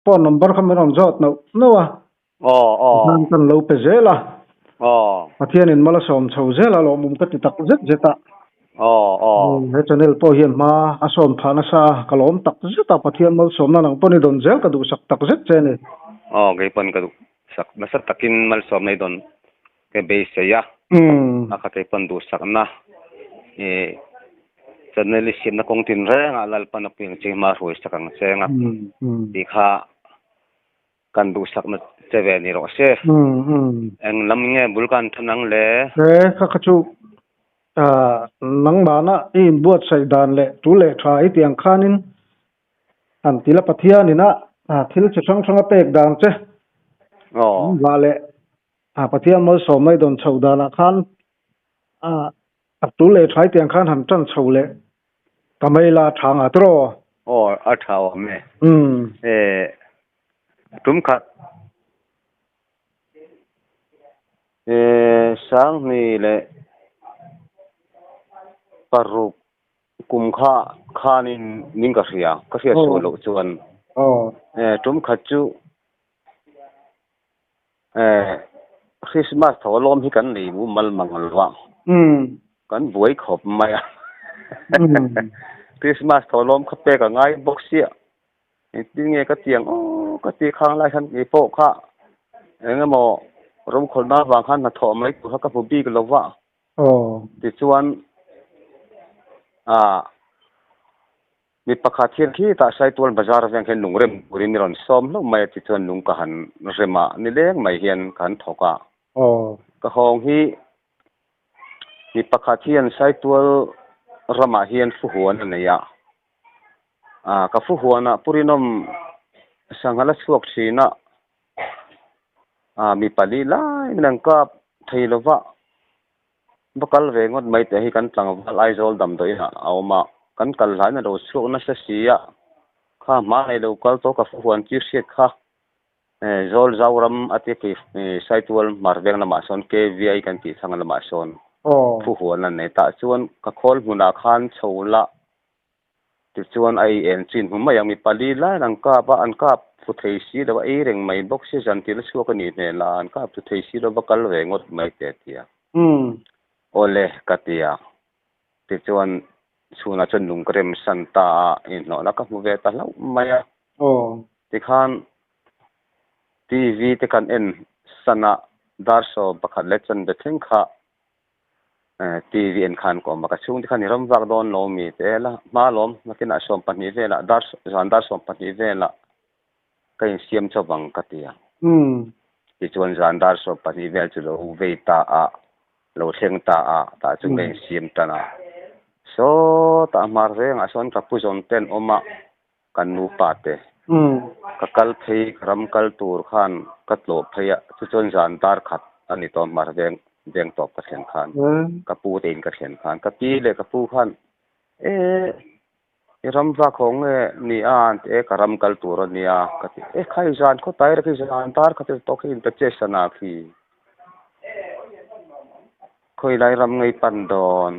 Phone number kha min rawn zawt nauh nauh a. Aw aw. Tikhan kan lo pe zel a. Aw. Pathianin mal a sawm chho zel a lawmawm ka ti tak zet zet a. Aw aw. He channel pawh hian hma a sawm phah nasa a, ka lawm tak zet a, Pathian malsawmna nang pawn i dawn zel ka duhsak tak zet che ni. Aw kei pawn ka duhsak nasa takin malsawmna i dawn ka beisei a, a kha kei pawn duhsakna i channel i siamna kawng tinrengah Lalpan a pui ang che hma hruaisak ang che nga tih kha Kan duhsakna che ve ni rawh se. Eng lam nge bul kan than ang le? He kha kha chu nangmahna i inbuatsaih dan leh tul leh tha i tih ang khanin an ti la Pathianin a thil chi hrang hrang a pek dan che vah leh Pathian malsawmna i dawn chhoh danah khan a tul leh tha i tih ang khan han tan chho leh ta mai la tha nga tiraw? Aw a tha awm e. Tum khat Sanghni leh paruk kum kha khanin ning ka hria, ka hriat sual loh chuan tum khat chu Christmas tho alawm hi kan nei mumal mang lo a, kan buai khawp mai a, Christmas tho alawm kha pek a ngai bawk sia. Engtin nge ka ti ang aw ka ti khang lai khan kei pawh kha eng emaw rawmkhawlhna avang khan hnathawh mai tur kha ka hmu bik lo va. Tichuan ah mi pakhat hian khitah Saitual bazar veng hian lung rem turin i rawn sawm hlauh mai a tichuan lung ka han rem a nileng mai hian ka han thawk a. Ka hawng hi mi pakhat hian Saitual ramah hian fuhuan a nei a. Ka fu huanah Pu Rinawm sangha la chhuak thin a, mi pali lai min an kap thei lo va, va kal ve ngawt mai teh hi kan tlangval Aizawl damdawiin ah a awm a, kan kal hlain a lo chhuak nasa si a, kha hma nei lo kal tawh ka fu huan chi hriat kha Zawl Zoram a tia khi Saitual hmar veng lamah sawn KVI kan tih thlang lamah sawn fu huan an nei tah chuan ka khawl hmunah khan chho la Tichuan a ei em chin hmu mai ang, mi pali laiin an kap a, an kap fu thei si lo a, ei reng mai bawk si, zan tir a chhuak a nih hmel a, an kap fu thei si lo va kal ve ngawt mai teh a ti a. Awle ka ti a, tichuan chhunah chuan lung ka rem san ta a, inhlawhna ka hmu ve ta hlauh mai a. Tikhan TV te kan en san a, dar 11 leh chanve thleng kha TV en khan ka awm a, ka chhungte khan i ram vak dawn lo mi te la hma lawm nakinah 12 velah dar zan dar 12 velah ka insiam chauh vang ka ti a. Tichuan zan dar 12 vel chu lo vei ta a, lo thleng ta a, tah chuan ka insiam tan a. Sawtah hmar vengah sawn ka pu zawn te an awm a, kan nupa te. Ka kal phei, ka ram kal tur khan ka tlawh phei a, chuchuan zan dar khat a ni tawh hmar veng veng tawp ka thlen khan, ka pu te in ka thlen khan, ka pi leh ka pu khan e i ram vak ho nge ni a an ti e ka ram kal tur a nia ka ti e khai zan khaw tai khi zan dar khat a tawh khi in ta che sana khi khawilai ram ngei pan dawn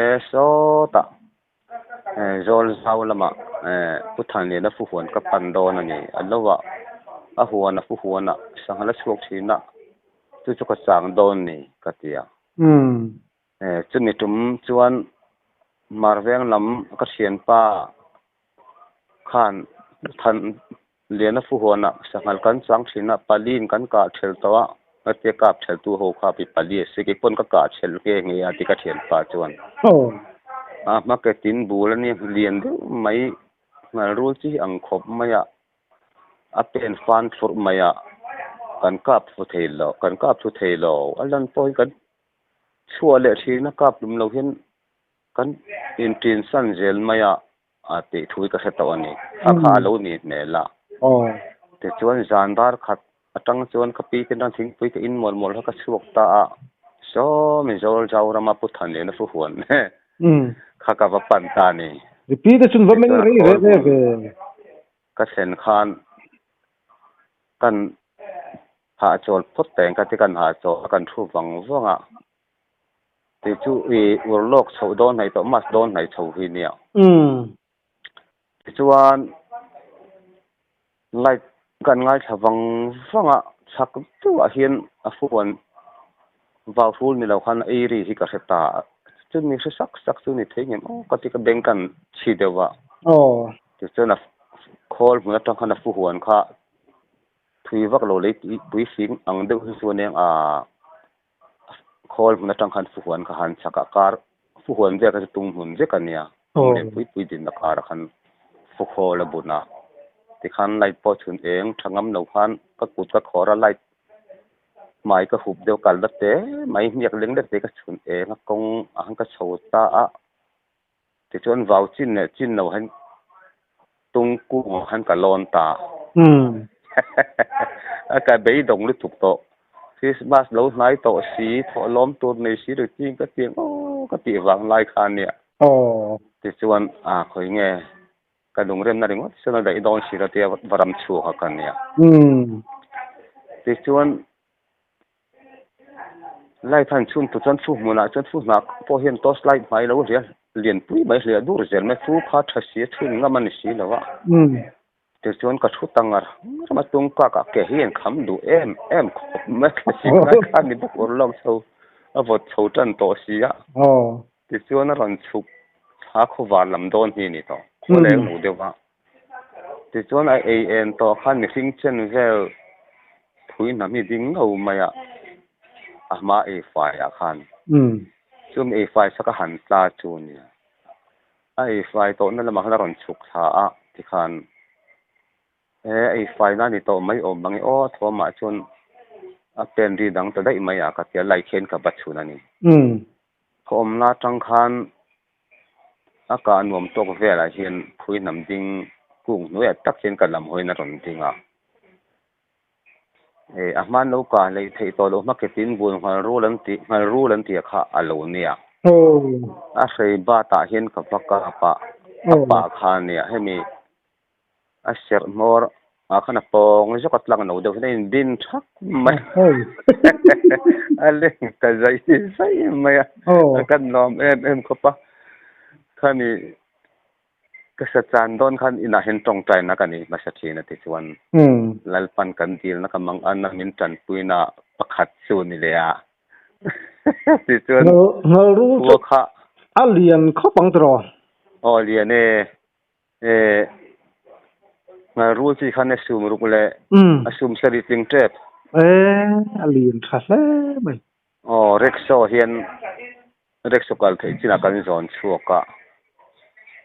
e sawtah. Zawl zau lamah Pu Thanliana fu huan ka pan dawn a ni. A lo ah a huan a fu huan ah sangha la chhuak thin a, chu chu ka chang dawn ni ka ti a. Chumi tum chuan Marveng lam ka thianpa khan Pu Thanliana fu huan ah sanghal kan chang thin a, paliin kan kah ṭhel tawh a, ngatia kap ṭhel tu ho kha pi pali a si, kei pawn ka kah ṭhel nghe nghe a ti ka thianpa chuan. A hma ke tin bul a nia lian deuh mai nghal rul chi ang khawp mai a, a pen fan thlurh mai a, kan kap thu thei lo, kan kap thu thei lo, a lan pawh hi kan chhuah leh thin a kap hlum lo hian kan inṭin san zel mai a. A tih thu hi ka hre tawh a ni. Kha kha a lo ni hmel a. Tichuan zan dar khat atang chuan ka pi te tan thingpui ka in mual mual kha ka chhuak ta a. Saw Mizoram Zorama Pu Thanliana fu huan kha ka va pan ta a ni. I pi te chun va meng rei re re ve. Ka thlen khan kan hahchawl phawt teng ka ti kan hahchawl a kan thu vang vang a. Tih chu i ur lawk chhoh dawn hnaih tawh mas dawn hnaih chho hi nia. Tichuan Light kan ngaithla vang vang a, chhak deuhah hian a phone vau hrul ni lo khan a ei ri hi ka hre ta a, chumi hre sak sak chu ni thei ngem aw ka ti ka bank an chhi deuh a. Tichuan a khawl hmun atang khan a fu huan kha thui vak lo lei tui fing ang deuh hi chuan eng a khawl hmun atang khan fu huan kha han chhak a, kar fu huan vel kha chu tung hmun vek a nia, tung leh pui pui dinna karah khan fu khawl a bun a, tikhan light pawh chhun eng tha ngam lo khan ka kut ka khawr a light hmai ka hup deuh kal la te mai hniak leng lek te ka chhun eng a kawng ah khan ka chho ta a, tichuan vau chin leh chin lo hian tung kungah khan ka lawn ta. A ka beidawng lutuk tawh. Christmas lo hnai tawh si, thawh lawm tur nei si lo ching ka ti ang aw ka tih vang lai kha a nia. Tichuan a khawi nge ka lungremna ringawt chuan a daih dawn si lo tia va ram chhuak a ka nia. Tichuan Light han chhun tu chuan fu hmunah chuan fu hnah pawh hian torch light hmai lo hria lianpui mai hliah dur zel mai fu kha tha si a chhun ngam a ni si lo a tichuan ka thu ta ngar ngar mai tung kak ah ke hi an kham duh em em khawp mai ka si lai kha ni bawk ur lawk chho a vawt chho tan tawh si a tichuan a rawn chhuk thla khawvar lam dawn hi a ni tawh khaw leng lo deuh a. Tichuan a ei en tawh khan mihring chen vel phui hnam hi ding ngau mai a, a hma ei fai ah khan chumi ei fai sak a han tla chu a nia. A ei fai tawh na lamah khan a rawn chhuk thla a tikhan he ei fai na ni tawh mai awm ang e aw thawmah chuan a pen ri dang ta daih mai a ka tia light hian ka va chhun a ni. Ka awm la tang khan A kah nuam tawk velah hian phui hnam ding kung hnuaiah tak hian ka lam hawiin a rawn ding a. Hei a hman lo kah hleih theih tawh loh hma ketin bul nghal rul an tih nghal rul an tih kha a lo nia. A hrei batah hian ka va kap a, a pah kha a nia. Hemi A serh hmawr ah khan a pawng zawk a tlang no deuh hian a inbin thak mai a leng ta zai zai mai a kan lawm em em khawp a khami ka sa chan dawn khan inah hian tawngtai na ka nei hmasa thin a tichuan Lalpan kan dilna ka mang an a min tanpuina pakhat chu ni leh a tichuan khua kha a lian khawp ang tiraw? Aw lian e. Eh, ngal rul chi khan a sum ruk leh a sum sarih tling tep. Eh, a lian tha hle mai. Aw, rickshaw hian rickshaw kal theih chinah kan zawn chhuak a,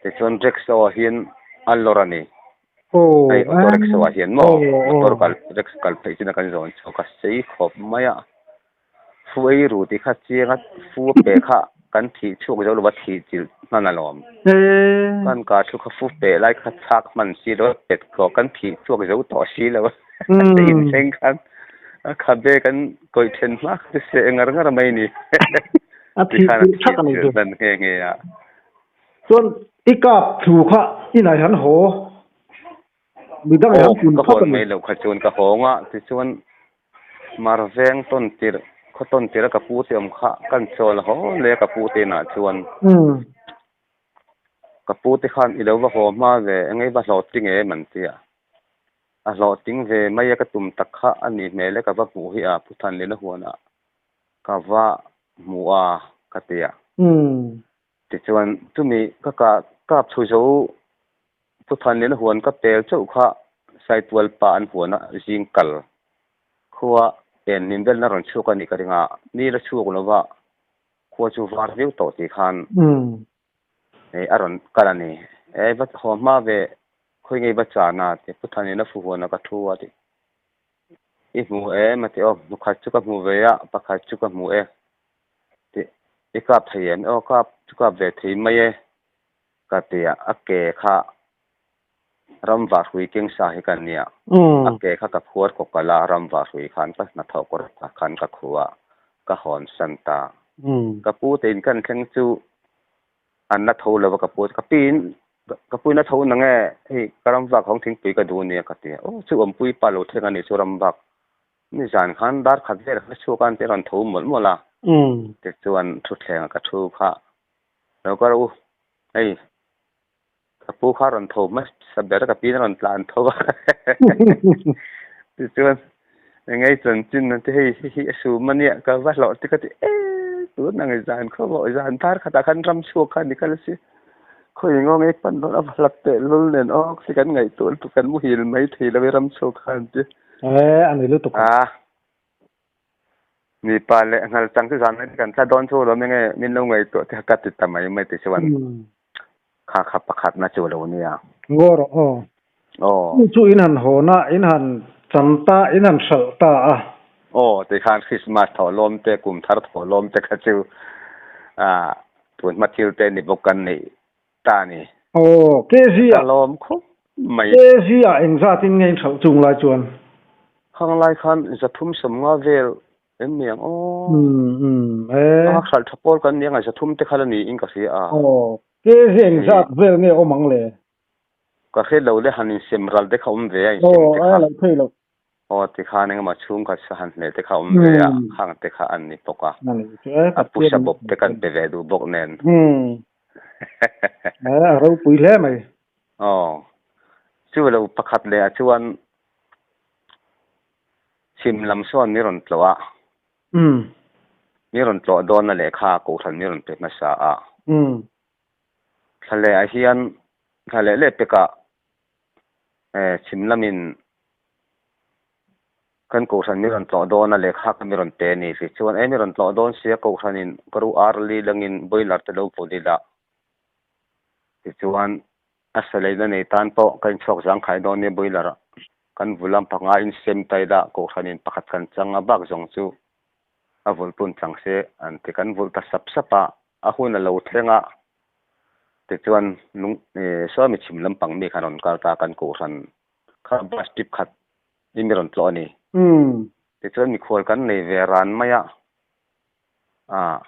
tichuan rickshaw hian a lawr a ni. Aw, Hei auto rickshaw ah hian maw motor kal rickshaw kal theih chinah kan zawn chhuak a, sei khawp mai a. Fu ei ru tih kha chiang a, fu a pe kha kan thih chhuak zo lova thih chilh hman alawm. Kan kar thu kha fu pe lai kha chhak hman si lo a pet tawh kan thih chhuak zo tawh si lo a inthleng khan a khabe kan kawih then hma kha chu seh ngar ngar mai ni. A thih Tikhan a chilh thih thak a ni chilh chu. hman nghe nghe a. Chuan i kap thu kha i nai han haw. Midang Aw han pun ka phawt hawn a ni. mai loh kha chuan ka hawng a tichuan Mar veng tawn tirh, khaw tawn tirh a ka pu te awm kha kan chawl haw le a ka pu te inah chuan. Ka pu te khan i lo va haw hma ve, eng nge i va hlawhtling em an ti a. A hlawhtling ve mai a ka tum tak kha a nih hmel e ka va hmuh hi a Pu Thanliana huanah ka va hmu a ka ti a. Tichuan chumi ka kah kap chhu zo Pu Thanliana huan ka pel chauh kha Saitual pa an huan a zing kal khua en min belna rawn chhuak a nih ka ring a, ni la chhuak lo va khua chu var viau tawh tih khan hei a rawn kal a ni. E va haw hma ve khawi ngei va chan a ti Pu Thanliana fu huan a ka thu a ti. I hmu em a ti aw hmukhat chu ka hmu ve a pakhat chu ka hmu e ti i kap thei em aw kap chu kap ve thei mai e. Ka ti a, a ke kha ramvah hrui keng sa hi ka nia. A ke kha ka phuar kawk a la, ramvah hrui khan ka hnathawh kawr ah khan ka khu a, ka hawn san ta. Ka pu te in kan thleng chu an la tho lo a ka pu ka piin ka pu in a tho nang e, hei ka ramvak hawng thingpui ka duh nia ka ti a, aw chu awmpui pa lo thleng a nih chu ramvak nizan khan dar khat vel kha chhuak a an ti a rawn tho mawlh mawlh a, tichuan thutthleng ah ka thu kha. Lo kal u, hei Ka pu kha rawn tho hmasa ber a, ka piin a rawn tlan tho a. Tichuan, engei chanchin an ti, hei hei hi a sum a nia, ka va hlawh ti ka ti, e tun ang zan khaw vawh zan thar khatah khan ram chhuak kha a ni kal si, khawi ngaw ngei pan dawn a va hlap teh lul nen aw khi kan ngaihtuah lutuk kan muhil mai thei lo i ram chhuak kha an ti. E, a ni lutuk. A. Mipa leh nghal chang chu zan mai kan tla dawn chu lawm enge min lo ngaihtuah te kha ka ti ta mai mai ti chuan kha kha pakhat na chu lo nia. Ngaw rawh aw. Aw. Chu chu in han hawn a, in han chan ta, in han hralh ta a. Aw tikhan Christmas thawh lawm te, kum thar thawh lawm te kha chu ah tun hma thil te ni bawk kan neih ta a ni. Aw, KZ Ka ah. lawm khawp mai. KZ ah engzat in nge in hralh chung lai chuan? Khang lai khan 350 vel em ni ang aw. Umm umm e. A hralh tha pawl kan ni ang a 300 te kha la niin ka hria a. Aw, KZ engzat vel nge awm ang le? Ka hre lo le han insem ral te kha awm ve a insem te kha. Aw, a lo thei lo. Aw tikhan engemaw chhungkhat sa han hneh te kha awm ve a, khang te kha an ni bawk a. A pusa bawp te kan pe ve duh bawk nen. A ropui hle mai. Aw, chu lo pakhat leh ah chuan chhim lam sawn mi rawn tlawh a. Mi rawn tlawh dawn a lehkha kohhran mi rawn pe hmasa a. Thla leh ah hian thla leh leh pekah chhim lamin kan kohhran mi rawn tlawh dawn a lehkha kha mi rawn pe a ni tih chuan e mi rawn tlawh dawn sia kohhranin ka ru ar li langin boiler te lo put ila tichuan a saleina nei tan pawh ka inchhuak zangkhai dawn nia boiler ah kan vul a panga in sem ta ila kohhranin pakhat kan chang a bak zawng chu a vulh tun chang se an ti kan vulh ta sap sap a a hun a lo thleng a Tichuan lung sawi mi chhim lampang mi khan rawn kal ta kan kohhran kha bus trip khat in mi rawn tlawh a ni. Tichuan mikhual kan nei ve ran mai a, ah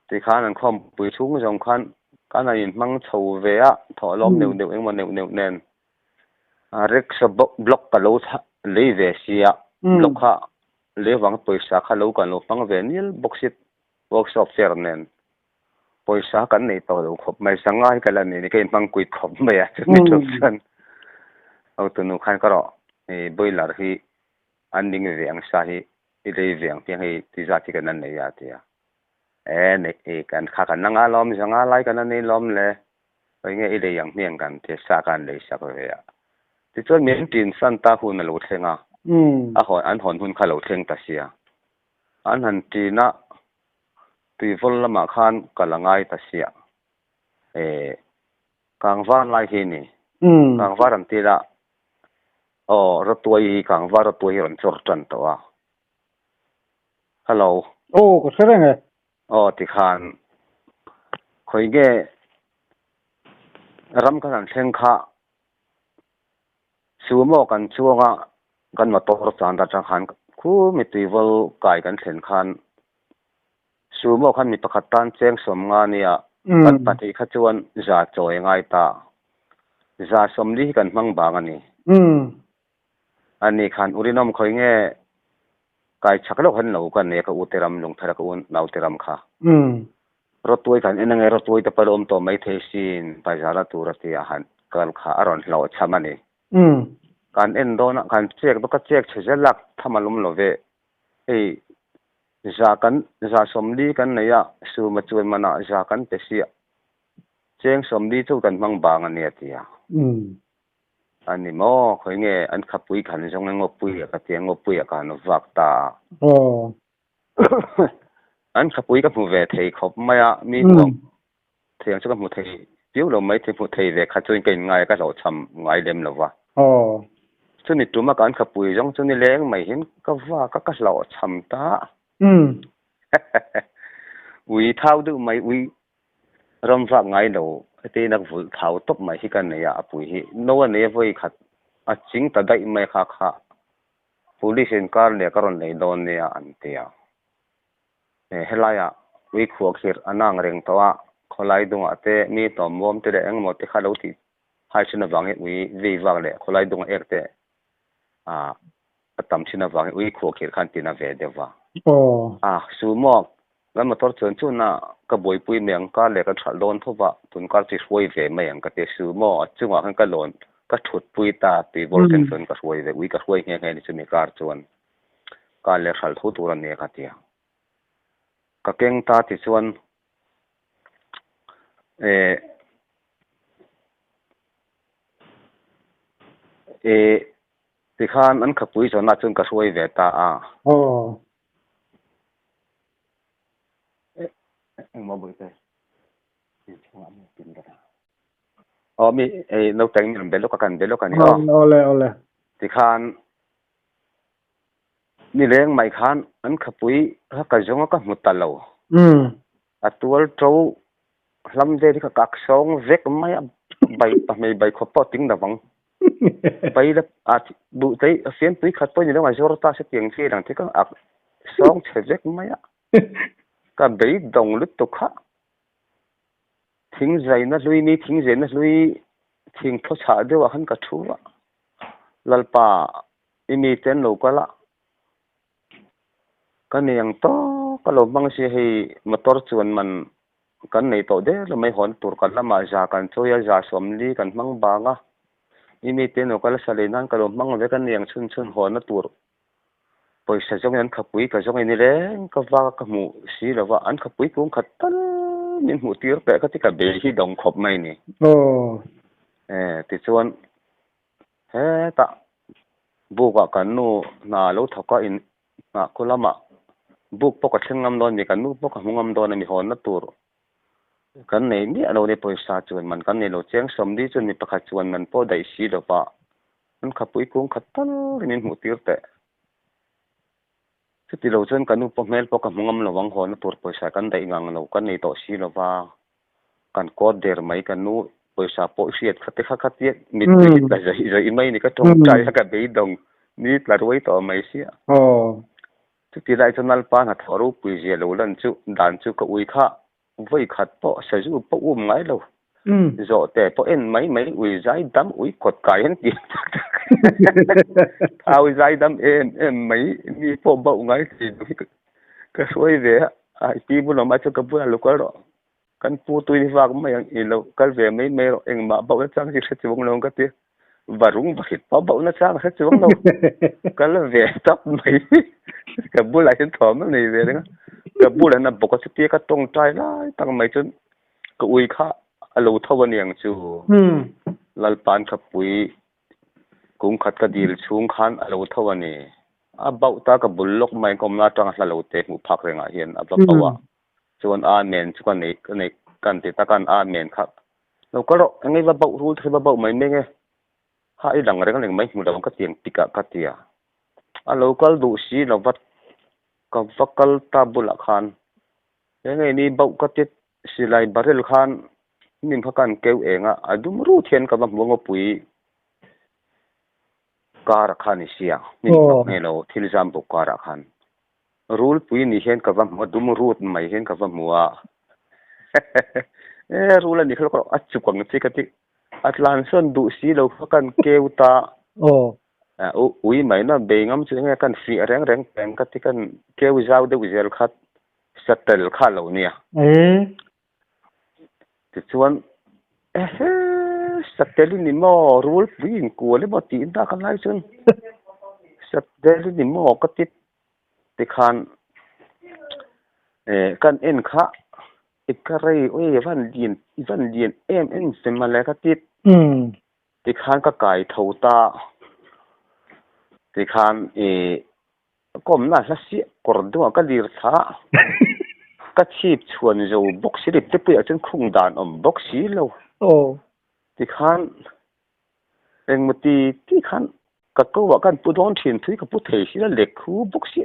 tikhan an khawmpui chhung zawng khan kan han inhmang chho ve a, thawhlawm neuh neuh engemaw neuh neuh nen rickshaw block ka lo lei ve sia, block kha lei avanga pawisa kha lo kan lo hmang ve nil bawk si workshop chair nen. Pawisa kan nei tawh lo khawp mai, sanga hi ka la nei ni, ka inhmang kuit khawp mai a, chumi ṭum chuan hotunu khan ka rawh i boiler hi an ning ve ang sa hi i lei ve ang piang hei ti zat hi kan la nei a ti a, e nei i kan kha kan la nga lawm, zanga lai kan la nei lawm le, hawi nge i lei ang hmiang kan ti a, sa kha an lei sak ve a, tichuan min ṭin san ta hun a lo thleng a, a hawn an hawn hun kha a lo thleng ta sia, an han ṭin a. Tuivawl lamah khan ka la ngai ta sia. E, Kangvar lai hi ni. Kangvar an ti la, aw rawtuai hi Kangvar rawtuai hi rawn chawr tan tawh a. Hello. Aw, ka hre reng e. Aw tikhan khawi nge ram kan han thleng kha Sumo kan chuang a, kan motor chan atang khan khu mi tuivawl kai kan thlen khan Sumo khan mi pakhat tan cheng 50 nia kan pahnih kha chuan za chawi a ngai ta. 140 hi kan hmang bang a ni. Ani khan Urinawm khawi nge kai chak loh han lo ka nei a ka u te ram lungthar a ka u nau te ram kha. Rawtuai kan en ange rawtuai te pawh a awm tawh mai thei sin bazar a tur a ti a han kal kha a rawn hlauh cham a ni. Kan en dawn a kan chek bawk a chek chhe zel lak tham a lawm lo ve. Hei za kan 140 kan nei a suma chuan manah za kan pe sia cheng 40 chu kan hmang bang a nia ti a. A ni maw khawi nge an khapui khan zawng e ngawpui a ka ti a ngawpui a ka han vak ta a. An khapui ka hmu ve thei khawp mai a, mi hmuh thei ang chu ka hmu thei piau lo mai thei, hmu thei ve khat chuan ka inngai a, ka hlauhchham ngai lem lo va. Chumi tuma ka an khapui zawng chu nileng mai hian ka vak a, ka hlauhchham ta. Ui thau deuh mai, ui ram vak ngai lo, heti in a vulh thau tawp mai hi ka nei a, a pui hi no a nei a vawi khat a ching ta daih mai kha kha. Police in kar leh ka rawn lei dawn nia an ti a. Helaiah ui khuah khirh an ang reng tawh a, khawlai dungah te mi tlawmmuam te leh engemaw te kha lo tih hai thin avangin ui vei vak leh khawlai dunga ek te a tam thin avangin ui khuah khirh khan tina ve deuh va. A, sumo Kan motor chuan chuan a ka buaipui mai ang, kar leh kan hralh dawn tho va, tun kar chu i hruai ve mai ang ka ti a, sumo a chungah khan ka lawn ka thutpui ta tui bawr thleng chuan ka hruai ve, ui ka hruai nghe nghe a ni chumi kar chuan kar leh hralh tho tur a nia ka ti a. Ka keng ta tichuan eh eh tikhan an khapui zawnah chuan ka hruai ve ta a. Aw. Engmaw bawihte aw mi ei naupang mi rawn be lawk a kan be lawk a ni aw. Awle awle. Tikhan nileng mai khan an khapui kha ka zawng a ka hmu ta lo. A tual to hlam vel hi ka kak sawng vek mai a bai pahmei bai khawp pawh a ting lovang. Bai la a duh te a fiampui khat pawh ni lo a zawr ta se tiang chi lang te ka ak sawng chhe vek mai a. Ka beidawng lutuk kha thing zaina hlui ni thing zaina hlui thing thaw chhah deuh ah khan ka thu a Lalpa i mi te an lo kal a ka nei ang tawk ka lo hmang si hei motor chuan man kan nei tawh der lo mai hawn tur kan lamah za kan chawi a za sawmli kan hmang bang a i mi te an lo kal a sa lei nan ka lo hmang ve ka nei ang chhun chhun hawnna tur. Pawisa zawngin an khapui ka zawng in reng ka va ka hmuh si lo va, an khapui kung khat tal min hmuh tir peh kha chu ka bei hi dawng khawp mai ni. Aw. E, tichuan hetah bukah kan nu hna lo thawk a in nghah khaw lamah buk pawh ka thleng ngam dawn a ni, kan nu pawh ka hmu ngam dawn a ni hawnna tur kan nei miah lo ni pawisa chuan man kan nei lo chiang sawmli chuan mi pakhat chuan man pawh daih si lo va. An khapui kung khat tal in min hmuh tir teh. Chuti lo chuan ka nu pawh hmel pawh ka hmu ngam lo ang, hawnna tur pawisa kan daih ngang lo, ka nei tawh si lo va, kan kawt der mai ka nu pawisa pawh i hriat kha te kha kha tia mittui hi tla zawih zawih mai ni ka tawngtai a ka beidawng ni tla ruai tawh mai sia. Chuti lai chuan Lalpa hnathawh ropui zia lo lan chu dan chu ka ui kha Vawi khat pawh sazu pawh um ngai lo. Zawhte pawh en mai mai ui zai dam ui kawt kai an ti tak tak. Thau zai dam em em mai mi pawh bauh ngai thei lo hi ka hruai ve a. A pi bulah mai chuan ka bulah lo kal rawh. Kan pu tui ni vak mai ang i lo kal ve mai mai rawh engmah bauh na chang hi hre chuang lo ang ka ti. Varung vahit pawh bauh na chang hre chuang lo. Kal ve tawp mai. Ka bulah hian thawm a nei ve reng a. Ka bulah hian a bawk a chutia ka tawngtai lai tak mai chuan ka ui kha a lo tho a niang chu. Lalpa'n ka pui kung khat ka dil chhung khan a lo tho a ni. A bauh ta ka bul lawk mai ka awmna atanga hla lo te hmuh phak rengah hian a va bauh a. Chuan Amen chu ka nei ka nei kan ti ta kan Amen kha Lo kal rawh, engei va bauh rul thei va bauh mai meng e. Ha i lang reng reng mai hmu lo ka tiang tik ah ka ti a. A lo kal duh si lo va ka va kal ta bulah khan engei ni bauh ka ti silai barrel khan hnim kha kan keu eng a, a dum rut hian ka va hmu a ngawpui karah khan i sia hnim hnawk nge lo thil zam bawk karah khan. Rulpui ni hian ka va hmu a, dum rut mai hian ka va hmu a. E, rul a ni kha lawk a chuk ang che ka ti. A tlan sawn duh si lo kha kan keu ta. Aw. Ui mai na bei ngam chu enge kan fiah reng reng peng ka ti kan keu zau deuh zel kha satel kha lo nia. E. Tichuan ehe satel i ni maw rulpui inkual emaw tih na ka lai chuan satel i ni maw ka ti Tikhan eh kan en kha i ka rei ui i van lian i van lian em em che mawle ka ti. Tikhan ka kai tho ta tikhan ih ka awmna hla siah kawr deuhah ka lir thla a ka chhip chhuan zo bawk si leh tepuiah chuan khung dan awm bawk si lo. Tikhan Engmaw ti ti khan ka ko ah khan pu dawn thin thui ka pu thei si a lek khu bawk si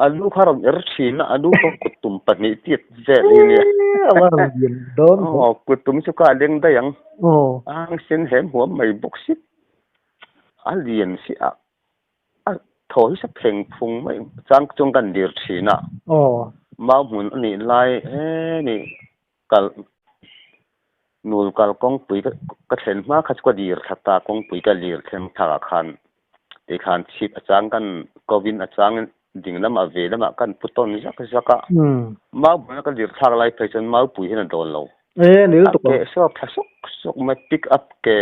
a lu kha rawn er thin a a lu pawh kut tum pahnih tiat vel hi ania aw kut tum chu ka leng daih ang a hang sen hem huam mai bawk si a lian si a a thaw hi sa pheng phung mai chang chuan kan dir thin a mau hmun a nih lai he ni. Kal nul kal kawngpui ka thlen hma kha chu ka dir thla ta, kawngpui ka lir thleng thlak ah khan tikhan chhip a chang kan ko in a chang in ding lamah ve lamah kan pu tawn zak zak a. Mau bula ka lir thlak lai phei chuan maupui hian a dawn lo. E ni A lutuk ke ang. saw thla sawk sawk mai pick up ke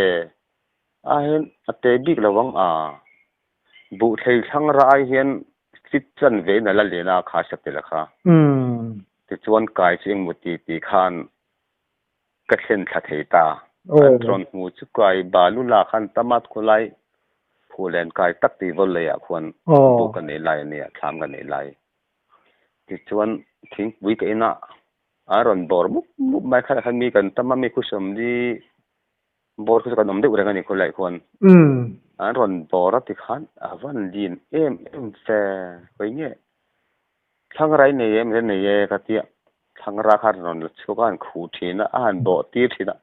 a hian a te bik lo ang a. Buh thlei thlang ra ai hian fit chan ve in a la lian a kha satel a kha. Tichuan kai chu engmaw ti ti khan ka thlen thla thei ta. An rawn hmu chu kai balu la khan tamat khawlai phulen kai tak tih vawl leiah khuan buh ka nei lai a nia, thlam ka nei lai. Tichuan thingpui ka inah an rawn bawr mup mup mai kha khan mi kan tam a, mi khusawmli bawr kha chu kan awm deuh reng a ni khawlaiah khuan. An rawn bawr a tikhan a van lin em em fe hawi nge. Thlangra i nei em? Ka nei e ka ti a, thlangra kha a rawn la chhuak a, a han khuh thin a, a han bawh tir thin a,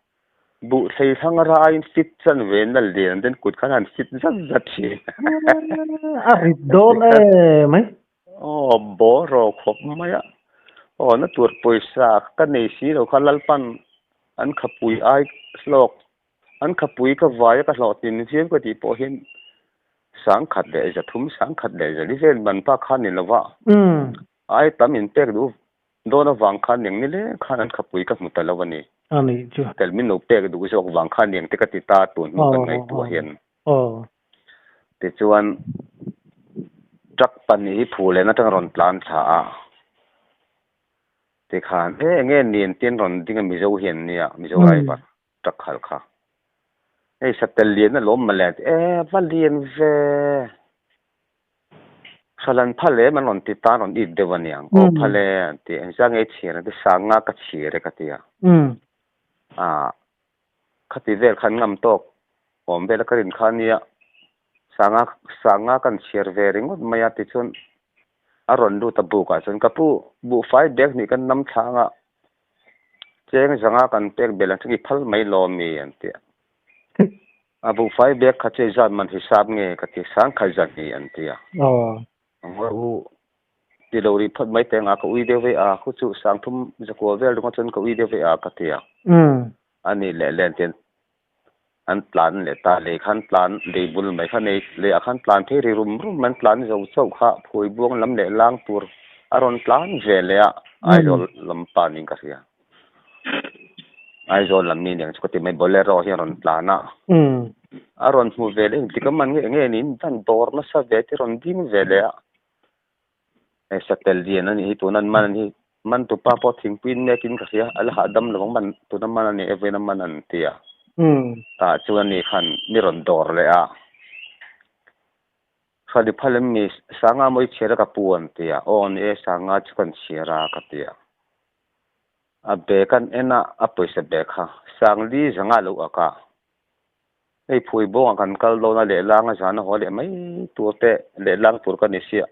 buh thlei thlangra aiin fit chan ve na lian den kut khan a han fit zat zat thin. A rit dawn e mai. Aw bawr rawh khawp mai a, aw na tur pawisa ka nei si lo kha Lalpan an khapui ai hlawk An khapui ka vaia ka hlawhtlin viau ka tih pawh hian 1300, 1100 vel man pa khan ni lova, ai tam in pek duh dawn avang khan eng ni leng khan an khapui ka hmu ta lo a ni. Tel min lo pek duh zawk vang khan eng te ka ti ta tun hnu kan ngaihtuah hian. Tichuan truck pahnih hi phu lehna atanga rawn tlan thla a. Tikhan e enge nen te an rawn ding a Mizo hian nia Mizo driver. Tak khal kha. Hei satel lian a lawm mawle a ti e va lian ve. Hralan phal em an rawn ti ta an rawn it deuh a niang. Aw phal e an ti engzah nge i chhiar an ti sanga ka chhiar e ka ti a. Ah khati vel khan ngam tawk awm vel a ka rin kha ania sanga sanga kan chhiar ve ringawt mai a tichuan a rawn lut a buk ah chuan ka pu buhfai bag hnih kan nam thlang a. Cheng zanga kan pek belh ang chu i phal mai lo ami an ti a. A buhfai bag kha chu zat man hisap nge ka ti sang khat zat ni an ti a. Ngawi u ti lo rih phawt mai teh ang a ka ui deuh vei a khu chu sang thum zakua vel ringawt chuan ka ui deuh vei a ka ti a. Ani leh len ten an tlan leh ta lei khan tlan lei bul mai kha nei lei ah khan tlan phei ri rum rum an tlan zo chauh kha phui buang lam leh lang tur a rawn tlan ve leh a Aizawl lam pa niin ka hria Aizawl lam mi nen chu ka ti mai Bolero hi a rawn tlan a a rawn hmu ve leh engtik a man nge enge niin dan dawr nasa ve te rawn ding ve leh a. Hei satel lian a nih hi tuna an man a ni man tupa pawh thingpui nek in ka hria a la hahdam lo ang man tuna man a ni e vawiin a man an ti a tah chuan ani khan mi rawn dawr leh a Hrali phal em mi Sanga mawi chhiar a ka pu an ti a aw ni e Sanga chu kan chhiar a ka ti a a bag an en a a pawisa bag kha Sangli zanga lo ak a. Hei phui bawngah kan kal dawn a, lehlang a zan a haw leh mai tur te, lehlang tur ka ni sia.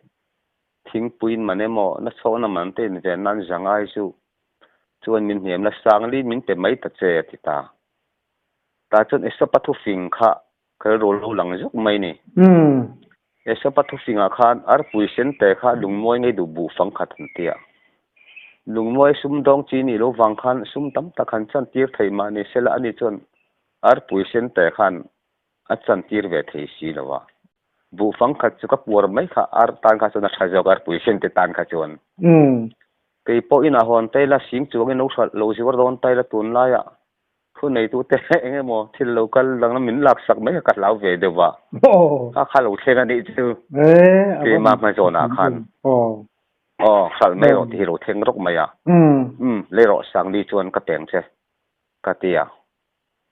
Thingpuiin man emaw, na chhawkna man te inven nan zangai chu chuan min hniam la, Sangli min pe mai ta che a ti ta. Tah chuan Esopa thufing kha ka rilru lo lang zuk mai ni. Esopa thufingah khan arpui sen te kha lungmawi ngei duh buh fang khat an ti a. Lungmawi sumdawng chi nih lo vang khan sum tam tak han chantir thei mah ni sela ani chuan Arpui sen te khan a chantir ve thei si lo a. Buhfang khat chu ka puar mai kha ar tan kha chuan a tha zawk arpui sen te tan kha chuan. Kei pawh inah hawn ta ila sing chuangin lo hralh lo zuar dawn ta ila tunlaiah thu neitu te eng emaw thil lo kal dang min laksak mai kha ka hlau ve deuh a. Kha kha lo thleng a nih chu keimah hmazawnah khan. Aw hralh mai rawh tih hi lo thleng rawk mai a. Umm lei rawh Sangli chuan ka peng che ka ti a.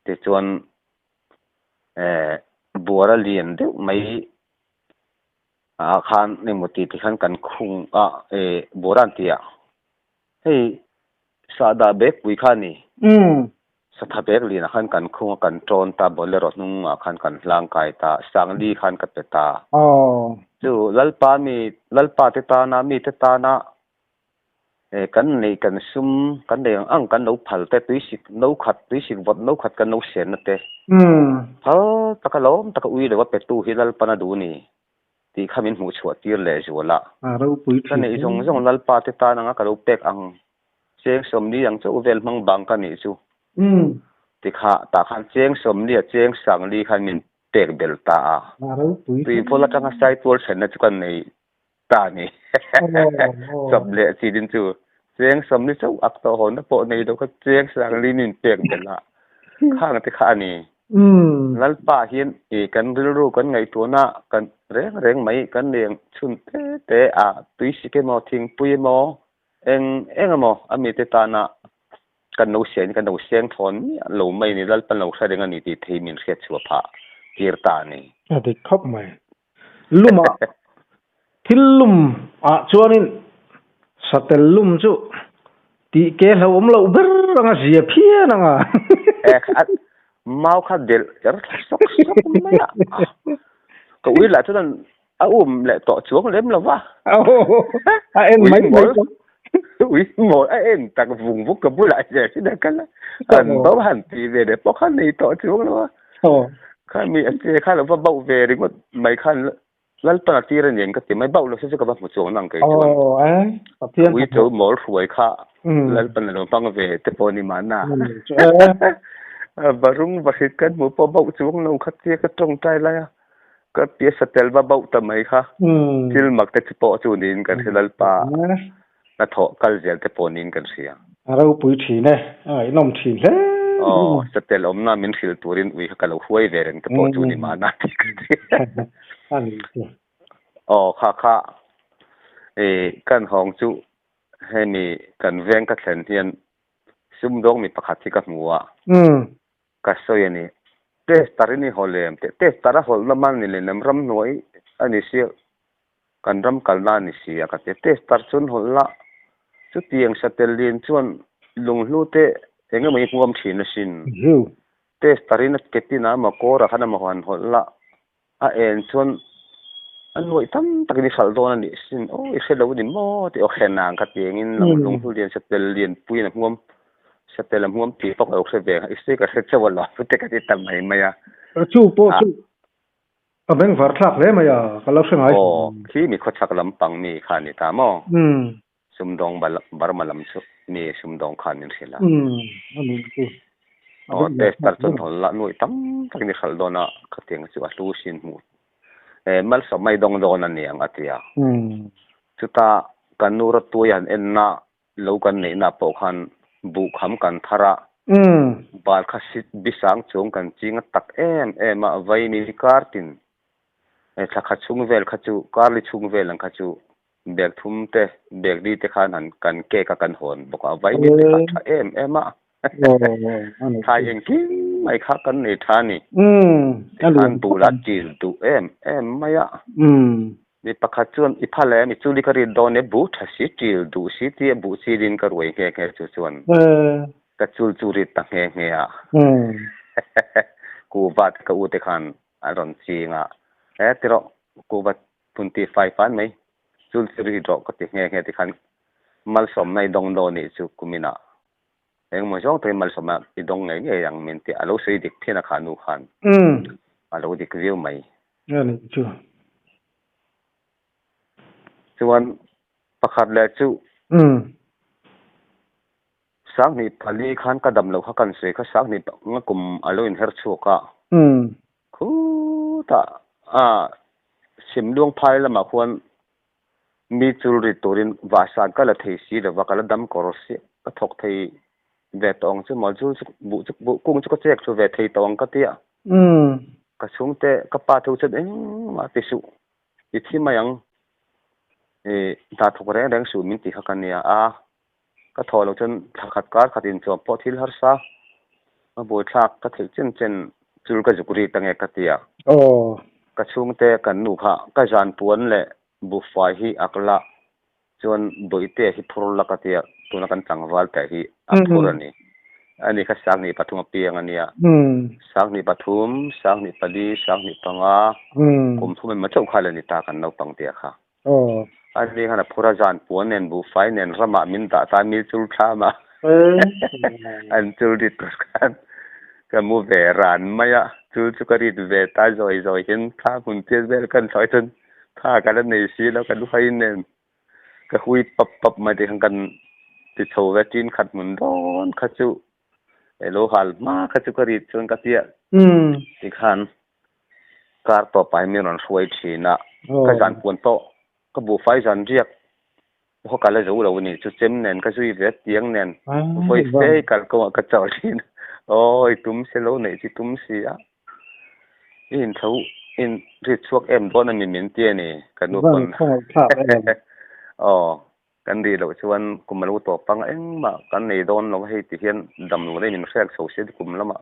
Tichuan eh buara lian deuh mai ah khan engmaw tih ti khan kan khung a eh buara an ti a hei sahdah bag pui kha a ni satha bag lian ah khan kan khung a kan tawn ta bolero hnung ah khan kan hlang kai ta sangli khan ka pe ta chu lalpa mi lalpa te tana mi te tana Eh kan nei kan sum kan nei ang ang kan lo phal te tui sik no khat tui sik vawt no khat kan lo senna te phal taka lawm taka ui lo a petu hi Lalpan a duh ni tih kha min hmuh chhuah tir leh zual a. Ka neih zawng zawng Lalpa te tan anga ka lo pek ang cheng sawmli ang chauh vel hmang bang ka nih chu tikha tah khan cheng sawmli a cheng sangli khan min pek belh ta a. Tuivawl atanga Saitual thlenna chu kan nei. ta ni. Chawp leh chi din chu cheng 40 chauh ak tawh hawnna pawh nei lo kha cheng 50 min pek belh a, khang te kha a ni. Lalpa hian i kan rilru kan ngaihtuahna kan reng reng mai kan leng chhun te te a, tuisik emaw thingpui emaw eng eng emaw a mite tana kan lo siain kan lo seng thawn miah lo mai ni, Lalpan lo hre reng a ni tih thei min hriat chhuah phah tir ta a ni. A dik khawp mai. Luma thil lum ah chuanin satel lum chu tih ke hlauhawm loh ber anga zia phian anga. Mau kha delh ker thla sawk sawk mai a. Ka ui lah chuan a um leh tawh chuang lem lo va. A en mai mai tawh. Ui mawl a en tak vung vuk ka bulah zel hi na kal a. An bo han ti ve leh pawh kha nei tawh chuang lo a. Kha mi a che kha lo va bauh ve ringawt mai khan Lalpan a tir a ni ang ka ti mai. Bauh lo se chu ka va hmu chuang nang kei chuan. Ui cho mawl hruai kha Lalpan a lo hmang ve te pawh ni mahna. Varung vahrit kan hmu pawh bauh chuang lo kha tia ka tawngtai lai a. Ka tia satel va bauh ta mai kha. Thil mak te chu pawh chu niin kan hria Lalpa hnathawh kal zel te pawh niin kan hria. A ropui thin e, a ngaihnawm thin hle mai. Aw, satel awmna min hrilh turin ui kha ka lo hruai ve reng te pawh chu ni mahna tih ka hria. A ni chu. Aw, kha kha i kan hawng chu hemi kan veng ka thlen hian sumdawng mi pakhat hi ka hmu a. Ka sawi a ni. Test tar in i haw lem teh. Test tar a hawlh na man ni leh nem ramhnuai a ni sia, kan ram kalna a ni sia ka ti. Test tar chuan hawlh la, chutiang satel lian chuan lunghlu te eng emaw i hmuam thin asin. Test tar in a ketin a emaw kawr ah khan emaw han hawlh la, a en chuan a nuaih tam takin i hralh dawn a nih sin. Aw i hre lo a ni maw tih aw hre nang kha tiangin lunghlu lian satel lian puiin a hmuam satel a hmuam tih pawh ka lo hre ve ang. I sawi ka hre chauh alawm te ka ti ta mai mai a. Chu pawh chu a bengvar thlak hle mai a, ka lo hre ngai. Aw khi mi khawchhak lampang mi kha a ni ta maw? Sumdawng Burma lam chu mi sumdawng khan min hrilh a. A ni chu. Aw tester chuan thawn lah nuaih tam tak in i hralh dawn a, khatiang chu a hlu sin hmuh. Malsawm mai dawng dawn a ni ang a ti a. Chuta kan nu rawtuai han enna lo kan neihna pawh khan buhkham kan thar a, bal kha sit bisang chung kan ching a tak em em a, vaimi kar tin thla khat chhung vel kha chu karli chhung vel ang kha chu Bag thum te, bag li te khan han kan cake a kan hawn bawk a, vaimim te kha a tha em em a. Thlai engkim mai kha kan nei tha a ni. Tikhan bul a til duh em em mai a. Mi pakhat chuan i phal em, i chuli ka rit dawn e, buh tha si, til duh si tia buh chilin ka ruai nghe nghe chu chuan ka chul chu rit ta nghe nghe a. Kuhva te ka u te khan an rawn ching a, he tirawh kuhva Phun ti fai fan mai. Chul chu ri rawh ka ti nghe nghe tikhan malsawmna i dawng dawn nih chu kuminah engemaw zawng takin malsawmna i dawng ngei ngei ang min ti a lo sawi dik phian a kha nu khan a lo dik viau mai. A nih chu. Chuan pakhat leh chu 2004 khan ka dam loh kha kan sawi kha 25 kum a lo inher chhuak a. Khutah a Simluang phai lamah khuan mi chul ri turin vahsan ka la thei si lova ka la dam kawr si ka thawk thei ve tawh ang chu maw chul chu buh chu buh kung chu ka chek thlu ve thei tawh ang ka ti a. Ka chhungte ka pa thu chuan engmah ti suh i thi mai ang i hna thawk reng reng suh min ti kha ka nia a. Ka thawh loh chuan thla khat kar khat inchuam pawh thil harsa a buaithlak ka theih chen chen chul ka zuk ri ta nge ka ti a. Ka chhungte kan nu kha ka zan puan leh buhfai hi ak la chuan bawihte hi phur la ka ti a, tuna kan tlangval te hi a phur a ni. Ani kha 2003 a piang a nia. 2003, 2004, 2005, kum thum emaw chauh kha la ni ta kan naupang tia kha. A ni khan a phur a zan puan nen buhfai nen ramah min dah ta mil chul thlam a an chul rit tur khan ka mu ve ran mai a chul chu ka rit ve ta zawi zawi hian thla hmun chiat vel kan thlawh chuan tha ka la nei si lo kan hui nen ka hui pap pap mai te khan kan ti chho ve tin khat hmun dawn kha chu elo hal hma kha chu ka rit chuan ka tia tikhan kar tawpah hian min rawn hruai thin a ka zan puan tawh. Ka buhfai zan riak pawh ka la zo lo a ni. Chu chem nen ka zui ve a, tiang nen vawi fe kal kawngah ka chauh thin. Aw i tum si lo neih chi tum si a, i intho in ri chhuak em dawn a ni min ti a ni ka nu pawn. Aw kan ri loh chuan kum a lo tawp ang engmah kan nei dawn lo hei ti hian dam lo nei min hrek chho si kum lamah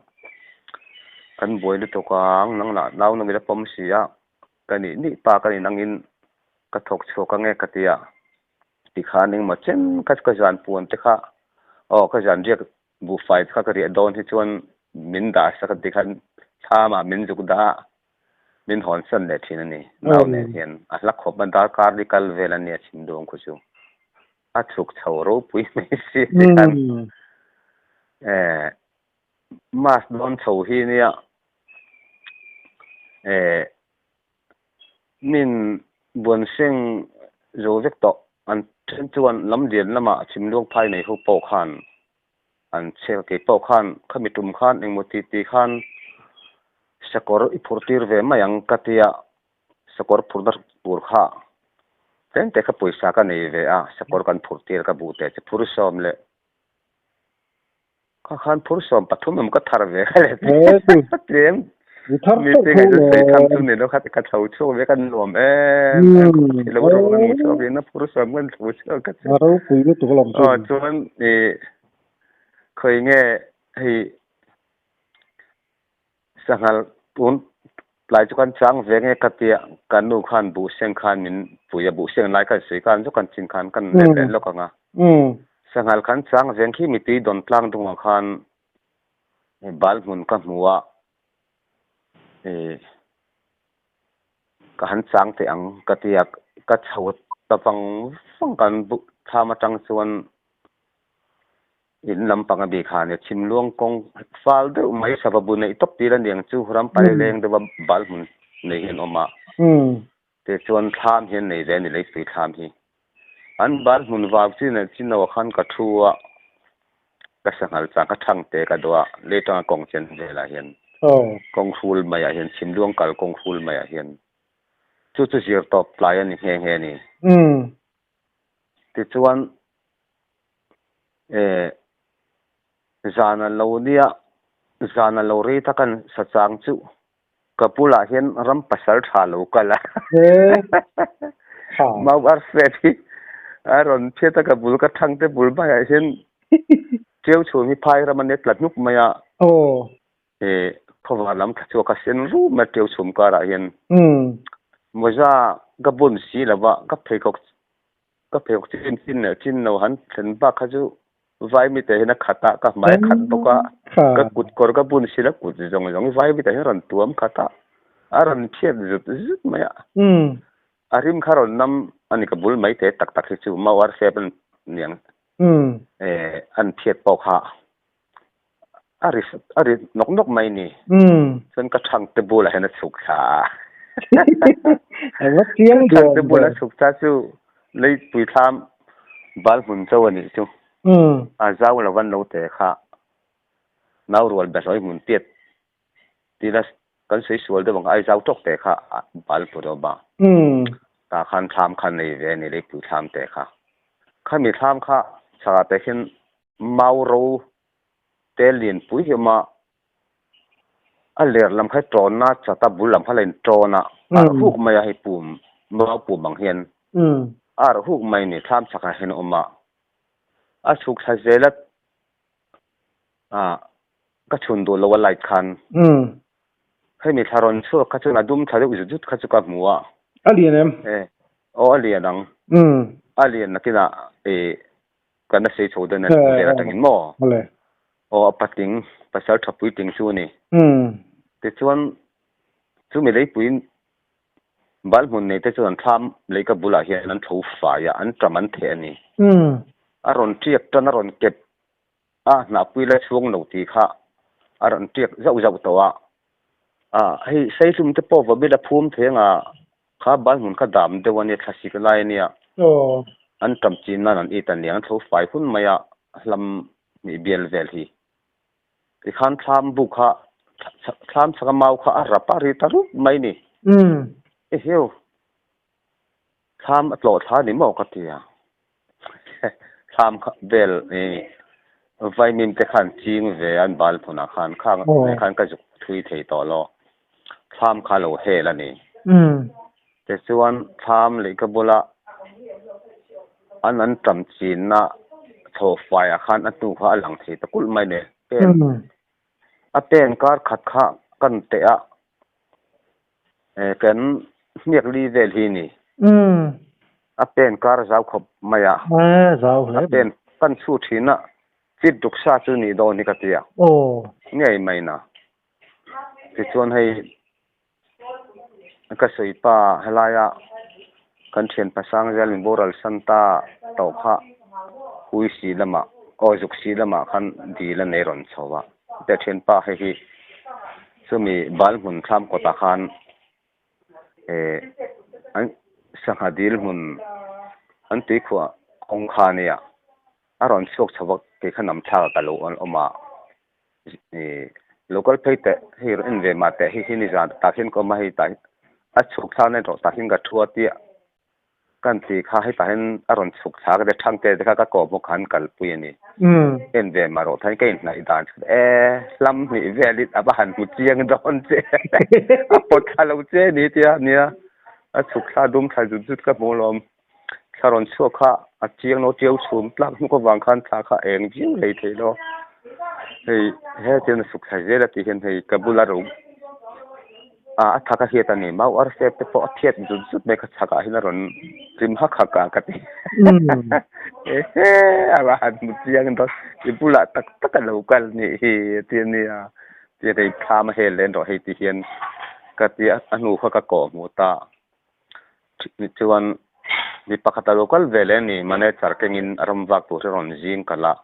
kan buai lutuk ang nang lah nau nawm ila pawm si a. Ka nih nih pa ka nih nangin ka thawk chhuak ange ka ti a, tikhan engmaw chen kha chu ka zan puan te kha aw ka zan riak buhfai te kha ka riah dawn hi chuan min dah sak a tikhan thlam ah min zuk dah a, min hawn san leh thin a ni. Nau nen hian a hla khawp a darkar li kal vel a nia chhim duang khu chu a chhuk chho ropui mai si tikhan eh Mass dawn chho hi nia eh min buan seng zo vek tawh an then chuan lam lian lamah chhimluang phai nei ho pawh khan an chhe kei pawh khan khami tum khan engmaw ti ti khan sakawr i phurh tir ve mai ang ka tia sakawr phurhna tur kha tlem te kha pawisa ka nei ve a sakawr kan phurh tir ka buh teh chu phur sawm leh Kha khan phur 13 em ka thar ve kha le tlem mi te ngai chu sei tham chu ni lo kha ka tho chhuak ve kan nuam em em ka lo ro kan chhuak ve na phur sawm kan tho chhuak ka chu ro pui lu tuk lom chu chuan e khoi nge hei Sanghal tun tlai chu kan chang ve nge ka tia ka nu khan buhseng khan min pui a, buhseng lai khan sawi khan chu kan chin khan kan let leh lawk ang a. Sanghal khan chang veng khi mitui dawn tlang dungah khan bal hmun ka hmu a, ka han chang teh ang ka tia ka chho ta vang vang kan thlam atang chuan In lampang a bik ha nia chhimluang kawng fal deuh mai sava bu neih tawp tir a niang chu ram pai leng deuha bal hmun nei hi an awm a. Tichuan thlam hi an nei ve a ni leipui thlam hi. An bal hmun vau chi leh chi no ah khan ka thu a, ka sanghal chang ka thang te ka dawh a, lei tanga kawng chen velah hian kawng hrul maiah hian chhimluang kal kawng hrul maiah hian chu chu zir tawp tlai a ni nghe nghe a ni. Tichuan eh zan a lo nia zan a lo rei tak an sa chang chu ka bulah hian ram pasal tha lo kal a mau ar fet hi a rawn phiat a ka bul ka thang te bul maiah hian ṭiau chhum hi phai ram a nia tla hnuk mai a eh khawvar lam thla chhuak a sen rum a ṭiau chhum karah hian mawza ka bun si lova ka pheikhawk Ka pheikhawk chin chin leh chin lo han thlen bak kha chu vaimite hian a khat a, ka hmai a khat bawk a, ka kut kawr ka bun sil a kut zawng zawng hi vaimite hian a rawn tuam khat a, a rawn phiat zut zut mai a. A rim kha rawn nam a ni ka bul mai te tak tak hi chu mau ar fep an niang eh an phiat pawh kha a ri a ri nawk nawk mai ni. Chuan ka thang te bulah hian a chhuk thla a. Eng a chiang Ka thang te bulah a chhuk thla chu leipui thlam bal hmun cho a nih chu. A zau lo van lo te kha nau rual behlawi hmun piat tila kan sawi sual deuh ang ai zau tawk te kha bal put awm a. Tah khan thlam kha nei ve a ni leipui thlam te kha. Khami thlam kha chhakah te khian Mau ro te lianpui hi a awm a, a ler lam kha tawn a, chata bul lam kha la in tawn a, a arh huk mai a hei pum mau pum ang hian a arh huk mai a ni thlam chhakah hian a awm a, a chhuk thla zel a ah ka chhun duh lo a light khan hemi thla rawn chhuak kha chuan a dum thla deuh zut zut kha chu ka hmu a. A lian em? Aw a lian ang. A lian nakinah ih Kan a sei chho dawn a vel atangin maw? Aw a patling, pasal tha puitling chu a ni. Tichuan chumi leipuiin bal hmun nei te chuan an thlam lei ka bulah hian an tho fai a, an ṭam an theh a ni. A rawn ṭiak ṭan a rawn kep a, hnahpui la chhuang lo tih kha a rawn ṭiak zauh zauh tawh a. Hei seihlum te pawh vawmit a phum thei anga Kha bal hmun kha dam deuh a nia, thlasik lai a nia. An ṭam chin nan an it a nia, an tho fai hun mai a, hlam hnih bial vel hi. Tikhan thlam bu kha, thlam chhaka mau kha a rap a, ri ta rup mai ni. Eheu! Thlam a tlawh thla ni maw ka ti a. Thlam kha vel i vaimim te khan ching ve an bal hmunah khan khang khan ka zuk thui thei tawh lo. Thlam kha lo hel a ni. Tichuan thlam leh ka bula an an tam chinna thlawh faiah khan a hnu kha a lang thei ta kulh mai ni. Pen a pen kar khat kha kan teh a kan hniak li vel hi ni. A pen kar zau khawp mai a. A pen kan chhu thin a chit duk sa chu nih dawn hi ka ti a. Ngei mai na. Tichuan hei ka sawi pa helaia kan thian pasang zel min boral san ta tawh kha hui si lamah aw zuk si lamah khan dil a nei rawn chho a te thianpa hei hi chumi bal hmun thlam kawtah khan eh an sangha dil hmun an tuikhuah kawng kha ania a rawn chhuak chho a kei kha nam thlak ka lo awm a. Local phei teh hei en ve mah teh hei hi ni zan tah hian ka awm a hei tah hi a chhuk thla na erawh tah hian ka thu a tia kan ti kha hetah hian a rawn chhuk thla ka ti thang te te kha ka kawm bawk khan kalpui a ni en ve mah rawh tah hian ka inhnaih dan chu e hlam hnih vel in a va han hmu chiang dawn che a pawt thla lo che ni tia nia a chhuk thla dum thla zut zut ka hmu alawm. Thla rawn chhuak kha a chiang lo tiau chhum tlak hnuk avang khan thla kha a eng viau hlei thei lo. Hei he chuan a suk thla zel a tih hian hei ka bula ro a a thak a hiat a ni mau arse te pawh a phiat zut zut mai kha chhakah hian a rawn rim hak hak a ka ti. Ehe a va han hmu chiang dawn i bulah tak tak a lo kal nih hi a ti a nia. Tia hei thlam a hel len rawh hei ti hian ka ti a a hnu kha ka kawh hmuh ta. Chuan mi pakhat a lo kal ve leh a ni manager kengin a ram vak tur hi a rawn zing kalh a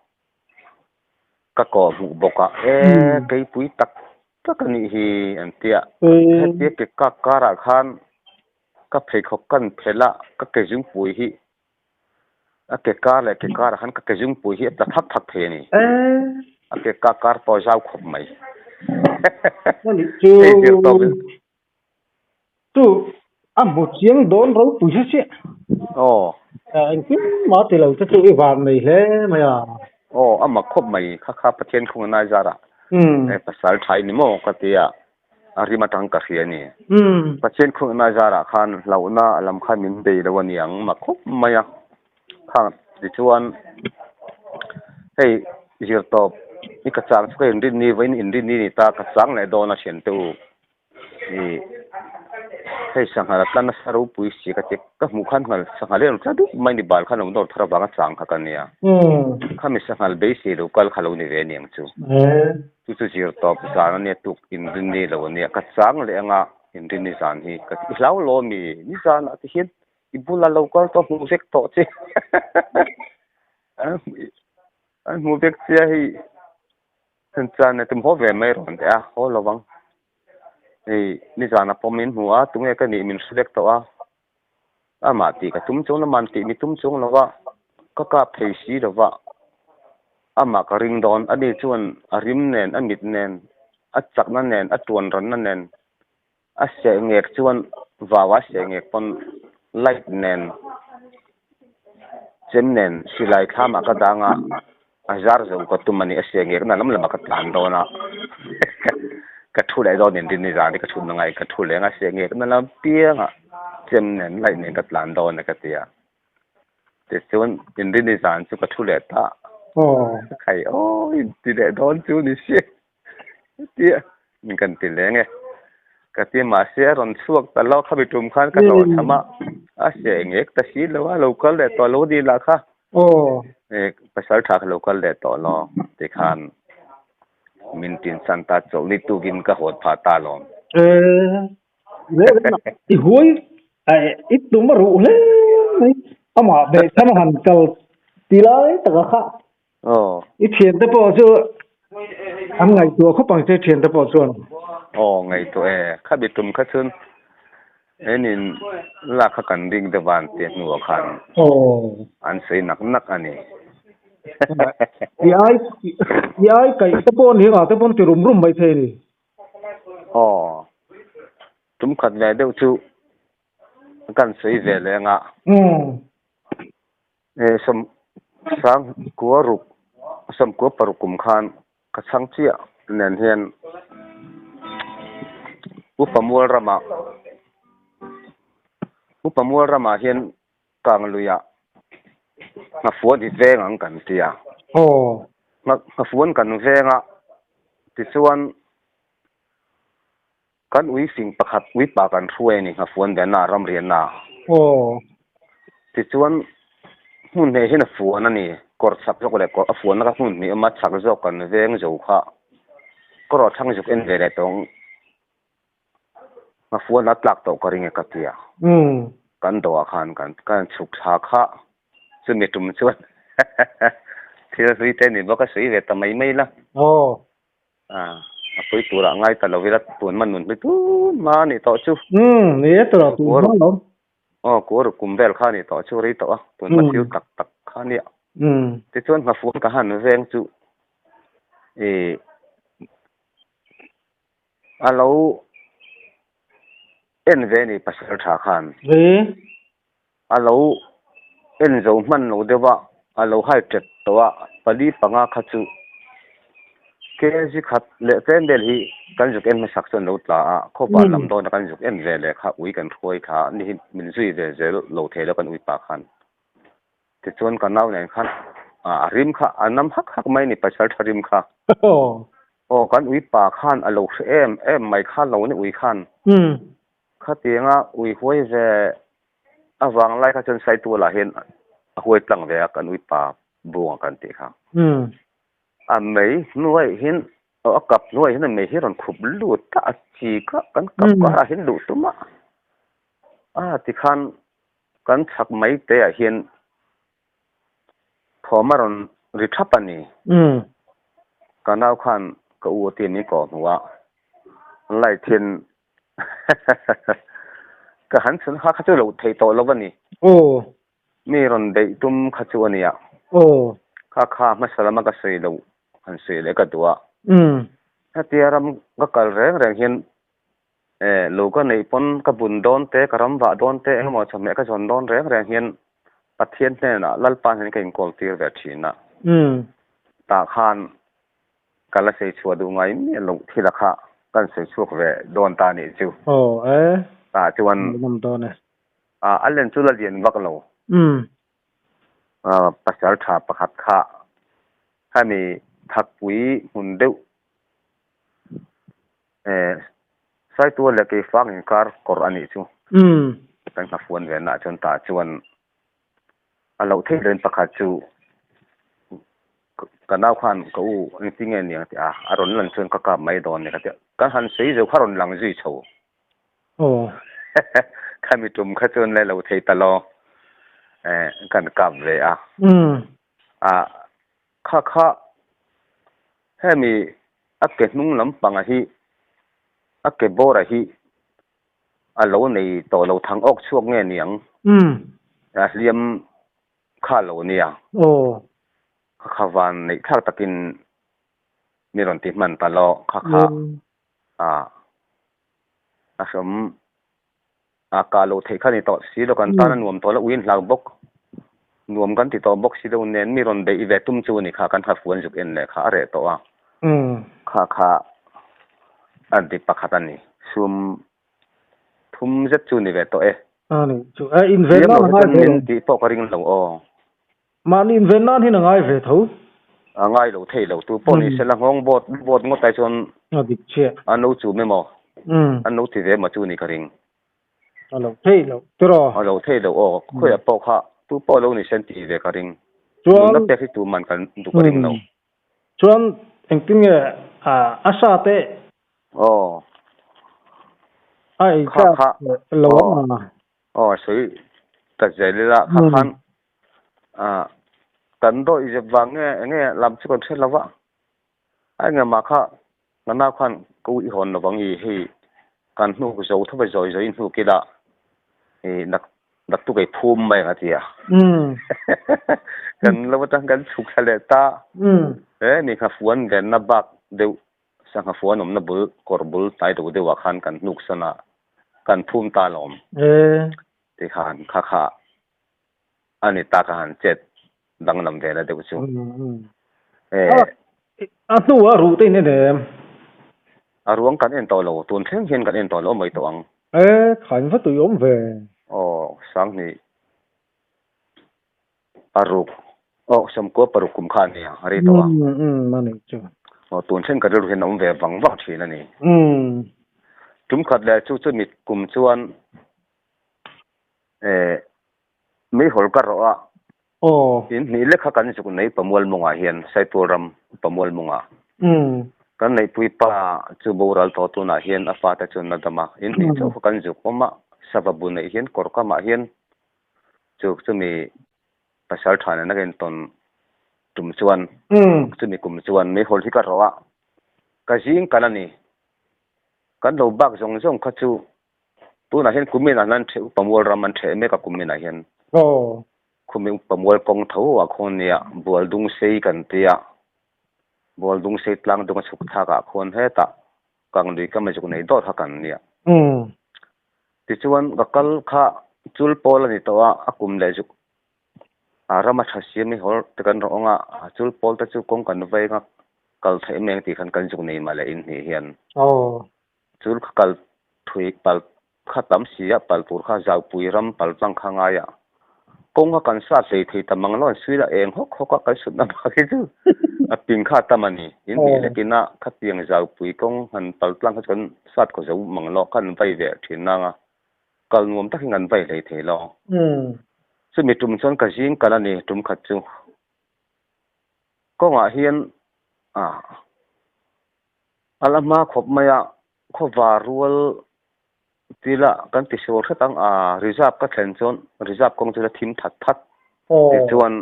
ka kawh hmuh bawk a e keipui tak tak a nih hi an ti a hetia ke kak karah khan ka pheikhawk kan phelh a ka ke zungpui hi a ke kar leh ke karah khan ka ke zungpui hi a tla thak thak thei a ni a ke kak kar pawh a zau khawp mai hei zir tawp in. Chu a hmu chiang dawn ropui hre chiah. Aw. Engtin mah ti lo te chu i vang nei hle mai a. Aw, a mak khawp mai. Kha kha Pathian khung a nai zar a. E pasal tha i ni maw ka ti a, a rim atang ka hria a ni. Pathian khung a nai zar ah khan hlauhna a lam khan min bei lo a ni ang mak khawp mai a. Khang tichuan hei zirtawp i ka chang chu ka inrinni vawiin inrinni ni ta ka chang leh dawn a thiante u. Ih hei sangha la tla nasa ropui si ka ti ka hmuh khan nghal sangha leh rawn tla dup mai ni bal khan lo nawr thar avanga chang kha ka nia khami sanghal beisei lo kal kha lo ni ve aniang chu chu chu zir tawp zan ania tuk inrinni lo ania ka chang leh anga inrinni zan hi ka ti i hlau lo ami nizanah ti hian i bula lo kal tawh hmuh vek tawh che an hmuh vek che a hei. Chuan tum haw ve mai rawn teh a, haw lo vang. Hei nizan a pawm min hmu a, tunge ka nih min hre vek tawh a. Amah tih ka tum chung lama an tih mi tum chung lo va, ka kap thei si lo va. Amah ka ring dawn, ani chuan a rim nen, a mit nen, a chakna nen, a tuan ranna nen, a seh ngek chuan vau a seh ngek pawn light nen chem nen silai thlamah ka dang a a zar zo ka tum a ni a seh ngek na lam lamah ka tlan dawn a ka thu leh dawn in rin ni zan hi ka chhun angai ka thu leng a seh ngek na lam piangah chem nen light nen ka tlan dawn a ka ti a tichuan inrin ni zan chu ka thu leh ta khai aw inti leh dawn chu ni si. Tia min kan ti leng e. Ka ti mahse a rawn chhuak ta lo khami tum khan ka hlawh tham a, a seh ngek ta si lo a, lo kal leh tawh lo ni lah kha. E pasal tha kha lo kal leh tawh lo tikhan min tin san ta chawlh ni tukin ka hawt phah ta lawm. E i huai i tum a ruh hle mai amah ve khan a han kal ti lai taka kha. Aw. I thiante pawh chu an ngaihtuah khawp ang che thiante pawh chuan. Aw ngaihtuah e, kha bi tum kha chun enin lak kha kan ring deuh a an tih hnuah khan an sawi nak nak a ni. I ai i ai kaih te pawh ni ngah te pawh an ti rum rum mai thei a ni. Aw tum khat ve deuh chu. Kan sawi ve leh anga. Sawm sang kua ruk sawm kua paruk kum khan ka chhang chiah nen hian Upa Mual ramah Upa Mual ramah hian kang luiah nghafuan i veng ang kan ti a. Nghafuan kan veng a tichuan Kan ui fing pakhat ui pa kan hruai a ni nghafuan venna ramrianna. Aw. Tichuan hmun hnih hian a fuan a ni. Kawr chhak zawk leh kawr a fuanna kha hmun hnih awm a, chhak zawk kan veng zo kha kawr a thlang zuk en ve leh tawng nghafuan a tlak tawh ka ring e ka ti a. Kan dawhah khan kan kan chhuk thla kha chumi tum chuan thil hlui te ni bawk a sawi ve ta mai mai la. Aw. A pui turah ngai ta lo ila tun hma nun hi tun hma a nih tawh chu. Umm, ni e tura tun hma lo. Aw, kuar kum vel kha a nih tawh chu rei tawh a, tun hma thil tak tak kha a nia. Tichuan nghafuan ka han veng chu ih a lo en ve a ni pasal tha khan. A lo en zo hman lo deuh a, a lo hai tep tawh a, pali panga kha chu kg khat leh tlem vel hi kan zuk en hmasak chuan lo tla a, khawpa lam dawna kan zuk en ve leh kha ui kan hruai thla a, ni hi min zui ve zel lo thei lo kan ui pah khan. Tichuan ka nau nen khan a rim kha a nam hak hak mai a ni pasal tha rim kha. Aw kan ui pa khan a lo hre em em mai kha lo ni ui khan. Khatianga ui huai ve avang lai kha chuan Saitualah hian a huai tlang ve a, kan ui pa bunga kan tih kha. A mei hnuaiah hian a kap hnuaiah hian a mei hi a rawn khup lut a, a chi kha kan kap karah hian luh tum a. A tikhan kan chhak mai te ah hian thawm a rawn ri thap a ni. Ka nau khan ka u a ti a min kawh hnu a, light hian Ka han chhun kha kha chu lo thei tawh lo a ni. Aw. Mi rawn beih tum kha chu a nia. Aw. Kha kha hmasa lama ka sawi lo han sawi leh ka duh a. Umm. Hetia ram ka kal reng reng hian eh lo ka neih pawn ka bun dawn te, ka ram vah dawn te, engemaw chawhmeh ka zawn dawn reng reng hian Pathian hnenah Lalpa hian ka inkawl tir ve thin a. Umm. Tah khan Ka la sawi chhuah duh ngai miah loh thil a kha kan sawi chhuak ve dawn ta nih chu. Aw e. Tah chuan. Ngaihnawm dawn e. A a len chu la lian vak lo. Umm. Pasal tha pakhat kha hemi thakpui hmun deuh eh Saitual leh Keifang inkar kawr a nih chu. Umm. Kan nghafuan ve naah chuan tah chuan a loh theih loin pakhat chu Ka nau khan ka u engtin nge niang tih a, a rawn lan chuan ka kap mai dawn ni ka ti a, kan han sawi zo kha rawn lang zui chho. Aw. Khami tum kha chuan le lo thei ta lo, eh kan kap ve a. Umm. A kha kha hemi a ke hnung lampanga hi a ke bawra hi a lo nei tawh lo thang awk chhuak nge niang. Umm. A hliam Kha lo nia. Aw. Kha kha van neih thlak takin mi rawn ti hman ta lo. Kha kha a a hrawm a kah loh theih kha ni tawh si lo kan tan a nuam tawh lo uiin hlau bawk nuam kan ti tawh bawk si lo nen mi rawn beih ve tum chu a ni kha kan nghafuan zuk en leh kha a reh tawh a. Kha kha a dik pakhat a ni. Sum Thum zet chu ni ve tawh e. A ni chu e inven nan a ngai ve lo. Min tih pawh ka ring lo aw. Mahni inven nan hian a ngai ve tho. A ngai lo thei lo tu pawh ni sela nghawng bawt bawt ngawt ai chuan A dik chiah. An lo chum emaw an lo ti ve emaw chu ni ka ring. A lo thei lo tiraw. A lo thei lo aw khawiah pawh kha tu pawh lo ni sen tih ve ka ring. Chuan Nunna pek hi tu man kan duh ka ring lo. Chuan engtin nge a sa te Aw. A ei Kha kha. lo ang a. Aw sawi ta zel ila kha khan ah kan dawih zep vang nge enge lam chu kan hre lo va. A engemaw kha ka nau khan ka uih hawn lo vang i hei kan hnuk zo tho va zawi zawi hnuk ila i nak Naktuk ei phum mai ang a ti a. Kan lo atang kan chhuk thla leh ta. He mi nghafuan venna bak deuh sangha fuan awmna bul kawr bul hnai deuh deuhah khan kan hnuk san a, kan phum ta alawm. Tikhan kha kha a ni ta ka han chet danglam ve la deuh chu. A hnuah ruh te in en em? A ruang kan en tawh lo, tun thleng hian kan en tawh lo mai tawh ang. E, khain va tui awm ve. Aw, Sanghnih paruk, aw sawmkua paruk kum kha a nia, a ri tawh a. Umm, a nih chu. Aw, tun thleng ka rilru hian a awm ve vang vang thin a ni. Tum khat leh chu chumi kum chuan eh meihawl ka rawh a. Aw. In hnih lek kha kan zuk nei Pamual mawngah hian Saitual ram Pamual mawngah. Kan neihpui pa chu boral tawh tunah hian a fate chuan a dam a. In hnih chauh kha kan zuk awm a, sava bu neih hian kawr kamah hian chu chumi pasal tha nena ka intawn tum chuan chumi kum chuan meihawl hi ka rawh a, ka zing kan a ni. Kan lo bak zawng zawng kha chu Tunah hian kumin ah hian an ṭheh upa mual ram an ṭheh mek a kumin ah hian. Khumi upa mual kawng tho ah khawn nia Bualdung sei kan tia Bualdung sei tlang dung a chhuk thlak ah khawn hetah Kanglui ka mezuk nei dawt kha kan nia. Tichuan ka kal kha chul pawl a ni tawh a, a kum leh zuk a ram a tha siam i hawl te kan rawh ang a, chul pawl te chu kawng kan veng a kal theih em em tih khan kan zuk nei mah leh in hnih hian. Chul kha kal thui pal kha tam si a, pal tur kha zaupui ram pal tlang kha ngai a. Kawng kha kan sat hlei thei ta mang lo, an suil a eng hawk hawk a, kan sutna bak hi chu a ping kha a tam a ni. In hnih lekin a khatiang zaupui kawng han pal tlang kha chu kan sat khaw zo mang lo, khan vai ve thin nang a, kal nuam takin kan vai hlei thei lo. Chumi tum chuan ka zing kal a ni tum khat chu. Kawngah hian ah. A la hma khawp mai a, khawvar rual tila kan ti sual hret ang a, reserve ka thlen chuan reserve kawng chu la thim that that tichuan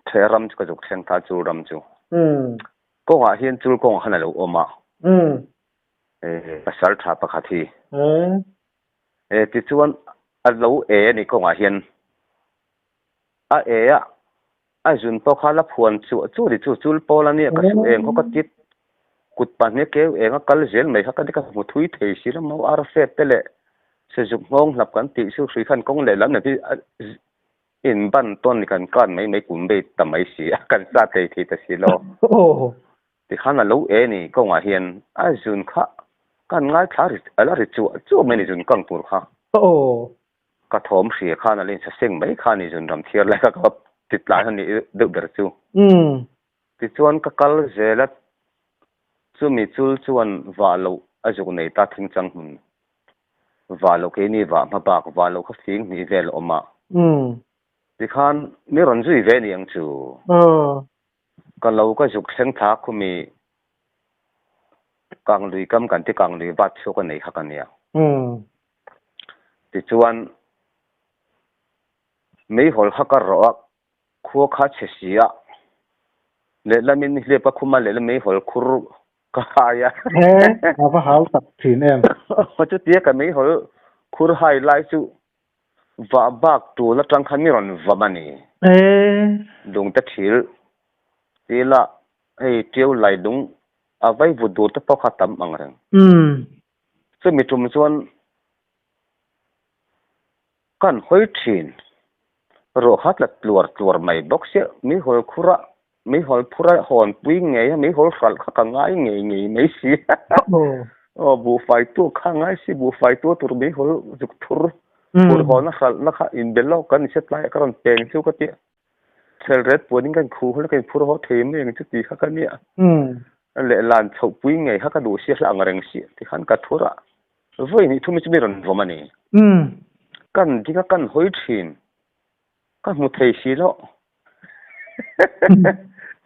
theh ram chu ka zuk thleng ta chul ram chu. Kawngah hian chul kawngah khan a lo awm a, pasal tha pakhat hi. Tichuan a lo e a ni kawngah hian a e a. A zun pawh kha la phuan chuah chuah ni chu chul pawl a nia ka su eng khaw ka tit kut pahnih keu eng a kal zel mai kha ka ka hmu thui thei si lo maw ar fep te leh sazuk nghawng hlap kan tih chu hrui khan kawng leh lam hi in ban tawn ni kan kan mai mai kum bei ta mai si a kan sa thei thei ta si lo tikhan a lo e ni kawngah hian a zun kha kan ngaithla ri a la ri chuah chuah mai ni zun kang tur kha. Ka thawm hria khan a la insa seng mai kha a ni zun ram thiar lai kha ka va ti tlai a ni deuh ber chu. Tichuan ka kal zel a, chumi chul chuan vah loh a zuk nei ta thingchang hmun. Vah loh keini vah hma bak vah loh kha fing hnih vel a awm a. Tikhan mi rawn zui ve ni ang chu. Ka lo ka zuk thleng thla khumi Kanglui kam kan ti Kanglui vat chhuak a nei kha ka nia. Tichuan meihawl kha ka rawh a, khua kha chhe si a, lehlamin nihliap a khum a, lehlam meihawl khur ka hai a. He, a va hau tak thin em. Chutia ka meihawl khur hai lai chu vah bak tul atang khan mi rawn vam a ni. Lungte thil tila hei tiu lai lung a vai vut dur te pawh kha tam ang reng. Chumi tum chuan kan hawi thin ruah kha tla tluar tluar mai bawk sia meihawl khura meihawl phura hawn pui ngei a meihawl hralh kha ka ngai ngei ngei mai si aw buhfai tu kha ngai si buhfai tu tur meihawl zuk thur phur hawn a hralh na kha inbe lawk kan ni sia tlaiah ka rawn peng chu ka tia. Chhel ret puanin ka inkhuh hul a, ka inphur haw thei mai ang chu tih kha ka nia. Leh lan chhoh pui ngei kha ka duh sia hla ang reng si tikhan ka thur a, vawi hnih thum hi chu mi rawn vawm a ni. Kan ding a kan hawi thin, ka hmu thei si loh.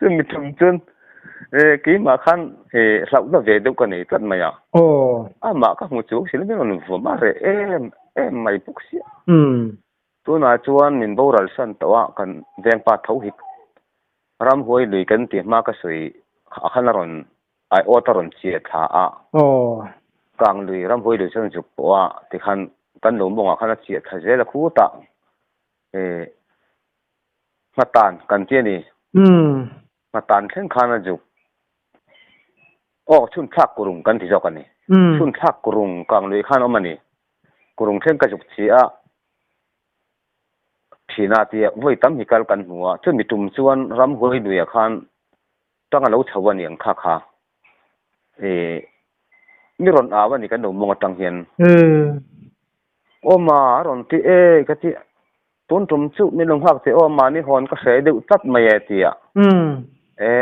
Chumi tum chuan keimah khan hlauhna ve deuh ka nei tlat mai a. Amah ka hmu chuang si lo, mi rawn vawm a reh em em mai bawk sia. Tunah chuan min boral san tawh a, kan vengpa tho hi ramhuai lui kan tih hma ka sawi ah khan a rawn aiawt a rawn chiah thla a, kang lui ramhuai lui chuan zuk pawh a tikhan kan lo mawngah khan a chiah thla zel a khutah eh nghatan kan ti a ni. Nghatan thleng khan a zuk aw chhun thlak kurung kan ti zawk a ni. Chhun thlak kurung kang lui khan a awm a ni. Kurung thleng ka zuk chiah a. Thina tia vawi tam hi kal kan hmu a, chumi tum chuan ramhuai luiah khan tang a lo chho a niang kha kha e mi rawn au a ni kan lo mawng atang hian. Aw ma a rawn ti e ka ti tun tum chu min lo nghak teh aw mahni hawn ka hre deuh tlat mai e tia. E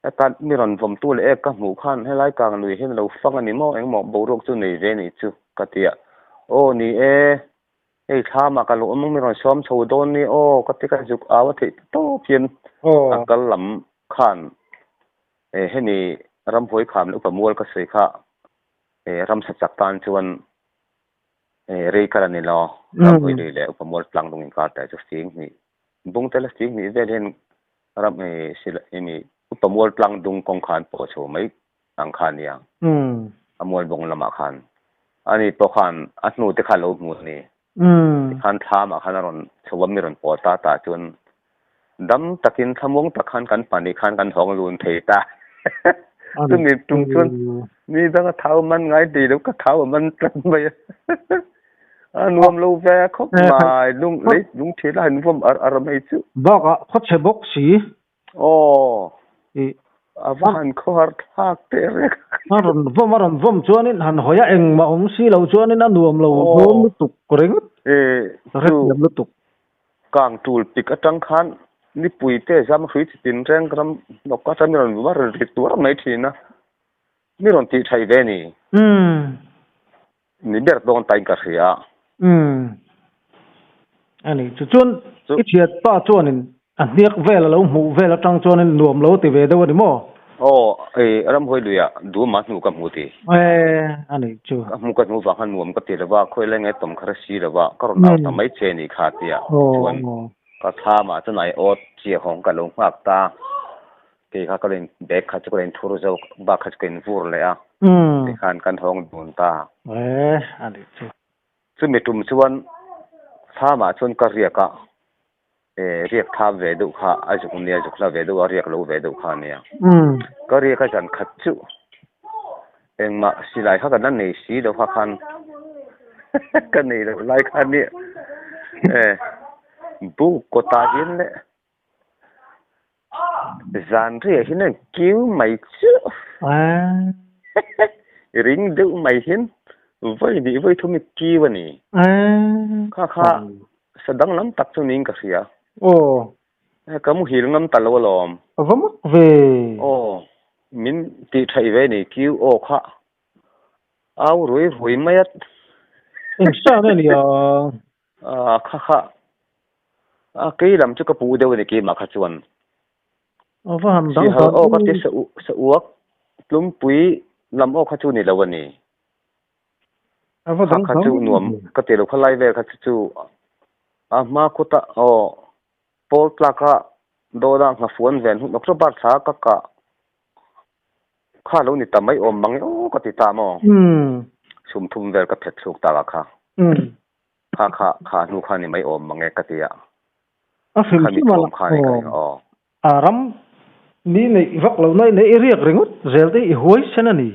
heta mi rawn vawm tu leh ek ka hmuh khan helai kang lui hian a lo fang a ni maw engmaw boruak chu nei ve ni chu ka tia. Aw ni e. Hei thlamah ka lo awm ang mi rawn sawm chho dawn ni aw ka ti ka zuk au a theih tawp hian a kal lam khan hemi ramhuai kham leh upa mual ka sawi kha ramsa chak tan chuan rei kal a ni lo ramhuai lui leh upa mual tlang lung inkar te chu fing hnih bung tel a fing hnih vel hian ram hemi upa mual tlang dung kawng khan pawh chho mai ang kha nia. A mual bawng lamah khan ani pawh khan a hnu te kha lo hmu a ni. Tikhan thlamah khan a rawn chho a, mi rawn pawl ta ta chuan dam takin thlamuang tak khan kan pahnih khan kan hawng lun thei ta. Chumi tum chuan mi dang a thau man ngai tih lo ka thau a man tlat mai a. A nuam lo ve khawp mai lung lei lung thil a han vawm ar ar mai chu. Bakah khawchhe bawk si. Aw, a va han khawhar thlak teh reng. A rawn vawm a rawn vawm chuanin han hawi a engmah awm si lo chuanin a nuam lo dawn lutuk ringawt. Hrethiam lutuk. Kang tul pik atang khan nipui te zam hrui chi tin reng ram hnawk atang mi rawn vawm a rawn ri tuar mai thin a. Mi rawn tih thaih ve ni. Ni ber dawn tain ka hria. Umm. A ni. Chu chuan i thiat pa chuanin a hniak vel a lo hmuh vel atang chuanin nuam lo ti ve deuh a ni maw? Aw, ei ramhuai luiah duhma hnu ka hmu ti. E, a ni chu. Ka hmu ka hnu vang khan nuam ka ti lo va, khawi lai nge tawm kha hre si lo va, ka rawn au ta mai che ni kha tia chuan ka thlamah chuan ai awt chiah hawng ka lo nghak ta. Kei kha ka lo in bag kha chu ka lo in thur zo bak kha chu ka in vur leh a tikhan kan hawng dun ta. E a nih chu. Chumi tum chuan thlamah chuan ka riak a, e riak thlam ve deuh kha a zuk nia zuk hla ve deuh a riak lo ve deuh kha a nia. Ka riak a zan khat chu engmah silai kha kan la nei si lo kha khan ka nei loh lai kha a nia e buk kawtah hian le Zan riah hian a kiu mai chu. Ring deuh mai hian vawi hnih vawi thum hi kiu a ni. Kha kha sa danglam tak chu niin ka hria. Ka muhil ngam ta lo alawm. Va mak ve. Aw, min tih thaih ve ni kiu aw kha. Au rui rui mai a. Eng sa nge nia? Kha kha a kei lam chu ka pu deuh a ni keimah kha chuan. A va han dang Sihal aw ka ti sa sa uak tlumpui lam aw kha chu ni lo a ni. A va dang Kha kha chu nuam ka ti lo kha lai vel kha chu chu a hma khuta aw pawl tlaka dawla nghafuan ven hun October thla ka kah Kha lo ni ta mai awm mang e aw ka ti ta maw? Sum thum vel ka phet thluk tak a kha. Kha kha kha hnu kha ni mai awm mang e ka ti a. A hrim hrim a la. Kha ni ka ring aw. A ram mi neih vak lo na i riak ringawt zel te i huai sen a ni.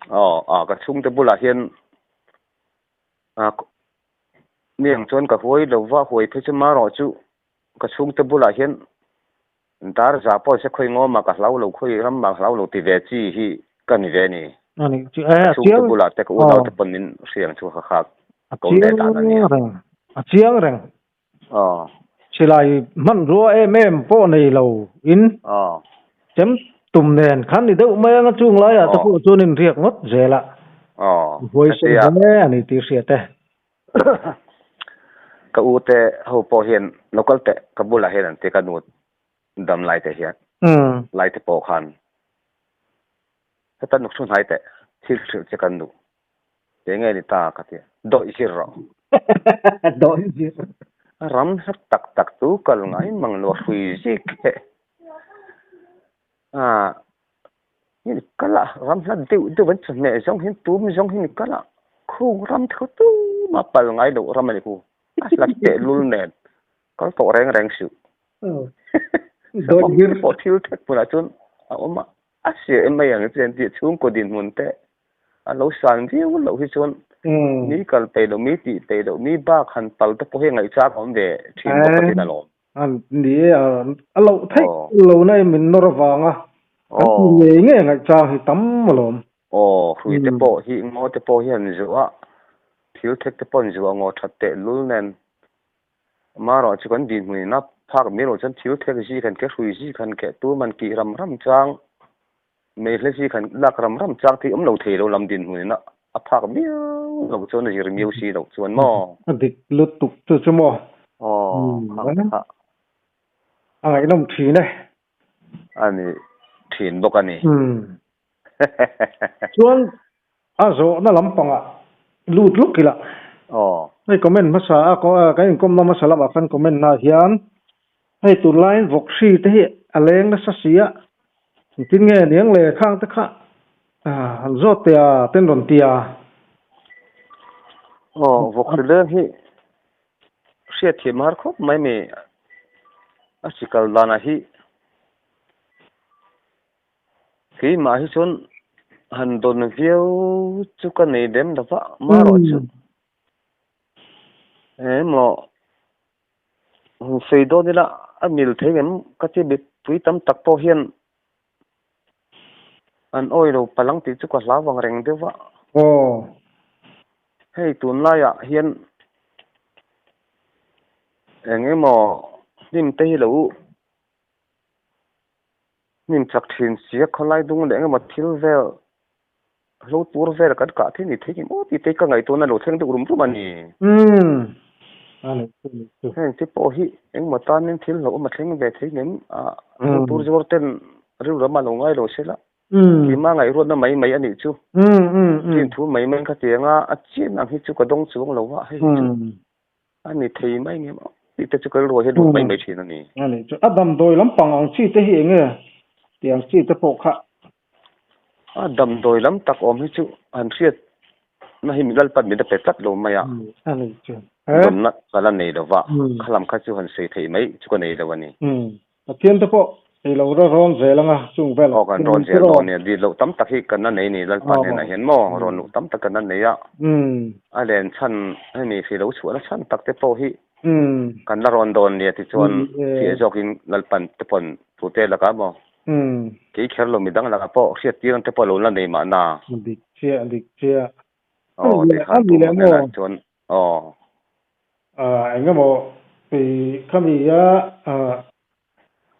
Aw a ka chhungte bulah hian a mi ang chuan ka huai lo va huai phei chu marawh chu ka chhungte bulah hian Dar za pawh se khawi ngawm ah ka hlau lo, khawi ram ah ka hlau lo ti ve chi hi ka ni ve a ni. A ni chu e, a chiang. Ka chhungte bulah te ka unau te pawn min hriang chu ka khak ko ve dan a nia. A chiang reng. Aw. Silai hmanrua em em pawh nei lo in. Aw. Chem tum nen khan ni deuh mai anga chung laiah te pawh chuan in riak ngawt zel a. Aw. Huai sen hle a ni tih hriat e. Ka u te ho pawh hian local te ka bulah hian an ti ka nu dam lai te hian lai te pawh khan heta nuk thu hnai teh thil hrilh che kan duh eng nge ni ta ka ti dawih zir rawh dawih zir ram hlat tak tak chu kal ngai mang lo hrui zik he a Hin kal a, ram hla deuh deuh an chawhmeh zawng hian tum zawng hin kal a, khung ram thu tum a pal ngai loh ram a ni ku, a hlat teh lul nen kal tawh reng reng suh. Savawm te pawh thil thek hmunah chuan a awm a, a sia em mai ang che an tih chhungkaw dinhmun te a lo san viau loh hi chuan. Mi kal peih loh, mi tih peih loh, mi bak han pal te pawh hi ngaihchak a awm ve thin bawk atin alawm. An ni e, a loh theih lo na in min nawr avanga kan ti ngei ngei ngaihchang hi tam alawm. Aw, hrui te pawh hi ngaw te pawh hi han zuah a, thil thek te pawh an zuah ngaw that teh lul nen. Amaherawh chu kan dinhmun in a phak mai erawh chuan thil thek zik han keh, hrui zik han keh tum han kih ram ram chang, meihle zik han lak ram ram chang te hi awm lo thei lo lam dinhmun in a phak miau loh chuan a zir miau si loh chuan maw? A dik lutuk chu chu maw? Aw, khang kha. A ngaihnawm thin e. A ni thin bawk a ni. Chuan a zawhna lampangah lut luk ila. Aw. Hei comment hmasa a kan inkawmna hmasa lamah khan comment na hian hei tunlaiin vawk hri te hi a leng nasa si a, engtin nge niang le khang te kha han zawt teh a ten rawn ti a. Aw, vawk hri leng hi hriatthiam har khawp mai mi a sikal danah hi. Keimah hi chuan han dawn viau chu ka nei lem lo va, marawh chu engemaw han sawi dawn ila a mil thei ngem ka ti mipui tam tak pawh hian an awi lo palh ang tih chu ka hlau ang reng deuh va. Hei tunlaiah hian engemaw hnim te hi lo Hnim chak thin sia khawlai dung leh engemaw thil vel hlo tur vel kan kah thei ni thei maw tih te ka ngaihtuahna lo thleng deuh rum rum a ni. Heng te pawh hi engemaw tanin thil hlauhawm a thleng ve thei ngem a, hlo tur zuar ten rilru ram a lo ngai lo se la, keimah ngaihruatna mai mai a nih chu. Tin thu mai mai ka ti ang a, a chian ang hi chu ka dawng chuang lo a, hei hi chu. A ni thei mai nge maw tih te chu ka rilru hi a lut mai mai thin a ni. A ni chu a damdawi lampang ang chi te hi eng nge tih ang chi te pawh kha. A damdawi lam tak awm hi chu han hriat na hi Lalpan min a pe tlat lo mai a. A ni chu. Dawnna ka la nei lo va, kha lam kha chu han sawi theih mai chu ka nei lo a ni. Pathian te pawh ei lo ra rawn zel anga chung vel. Aw kan rawn zel dawn nia, dil loh tam tak hi kan la nei ni Lalpa hnenah hian maw rawn luh tam tak kan la nei a, a len chhan hemi hri lo chhuahna chhan tak te pawh hi kan la rawn dawn nia tichuan fiah zawkin Lalpan te pawn tute lakah maw kei kher lo midang lakah pawh hriattir ang te pawh lo la nei mahna. Dik chiah dik chiah. Aw tikhan tu hnenah chuan Aw. Eng emaw i khami a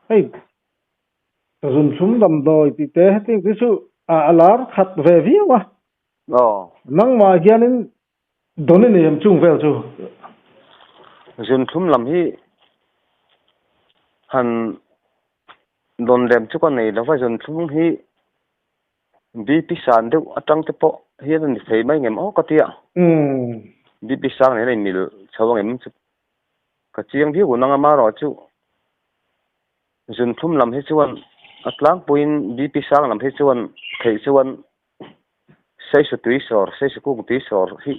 hei zunthlum damdawi tih te heti te chu a lar khat ve viau a. Aw. Nangmah hianin dawn i nei em chung vel chu? Zunthlum lam hi han dawn lem chu ka nei lo va, zunthlum hi BP san deuh atang te pawh hian a ni thei mai ngem aw ka ti a. BP sang nen a inmil chho ang em chu ka chiang viau nang a marawh chu zunthum lam hi chuan a tlangpuiin BP sang lam hi chuan theih chuan seisu tui sawr seisu kung tui sawr hi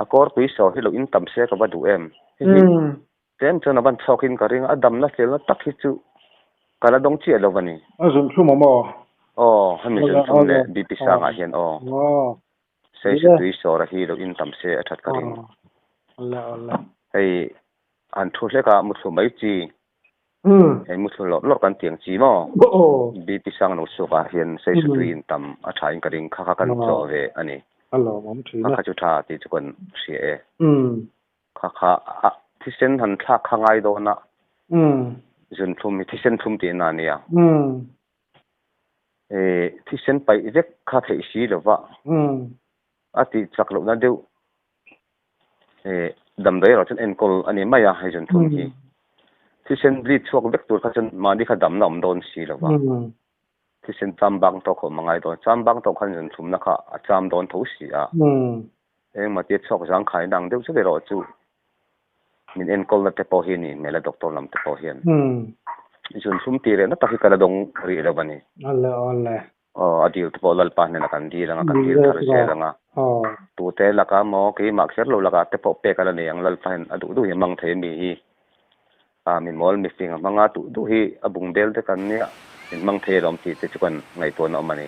a kawr tui sawr hi lo in tam se ka va duh em. Hei hi Tlem chuan a ban chhuakin ka ring a, a damna felna tak hi chu ka la dawng chiah lo a ni. A zunthlum awm aw? Aw, hemi zunthlum leh BP sangah hian aw. Seisatui Sawra hi lo in tam se a that ka ring. Hei han thu hlek a, muthlu mai chi, hei muthlu lawrh lawrh kan tiang chi maw? BP sang lo chhuakah hian Seisatui in tam a thain ka ring, kha kha kan chawh ve a ni. Kha kha chu tha tih chu kan hria e. Kha kha a thisen han thlak kha ngai dawn a, zunthlum hi thisen thlum tih na ania. E thisen paih vek kha theih si lo va, a tih chak lohna deuh e damdawi erawh chuan enkawl a ni mai a hei zunthlum hi. Thisen bleed chhuak vek tur kha chuan mahni kha damna awm dawn si lo va, thisen cham bang tawk a awm a ngai dawn, cham bang tawk khan zunthlumna kha a cham dawn tho si a. Engmah tia chhuak zang khai dang deuh zet erawh chu min enkawlna te pawh hi a nih hmel a, doctor lam te pawh hian. Zunthlum tih rehna tak hi ka la dawng rih lo a ni. Awle awle. Aw, a dil te pawh Lalpa hnenah kan dil ang a, kan dil thar zel ang a. Tute lakah maw, keimah kher lo lakah te pawh pek a la nei ang, Lalpa hian a duh duh hi a hmang thei a mi hi. A mi mawl mifing a hmang a, duh duh hi a bung bel te kan nia, min hmang thei alawm tih te chu kan ngaihtuahna awm a ni.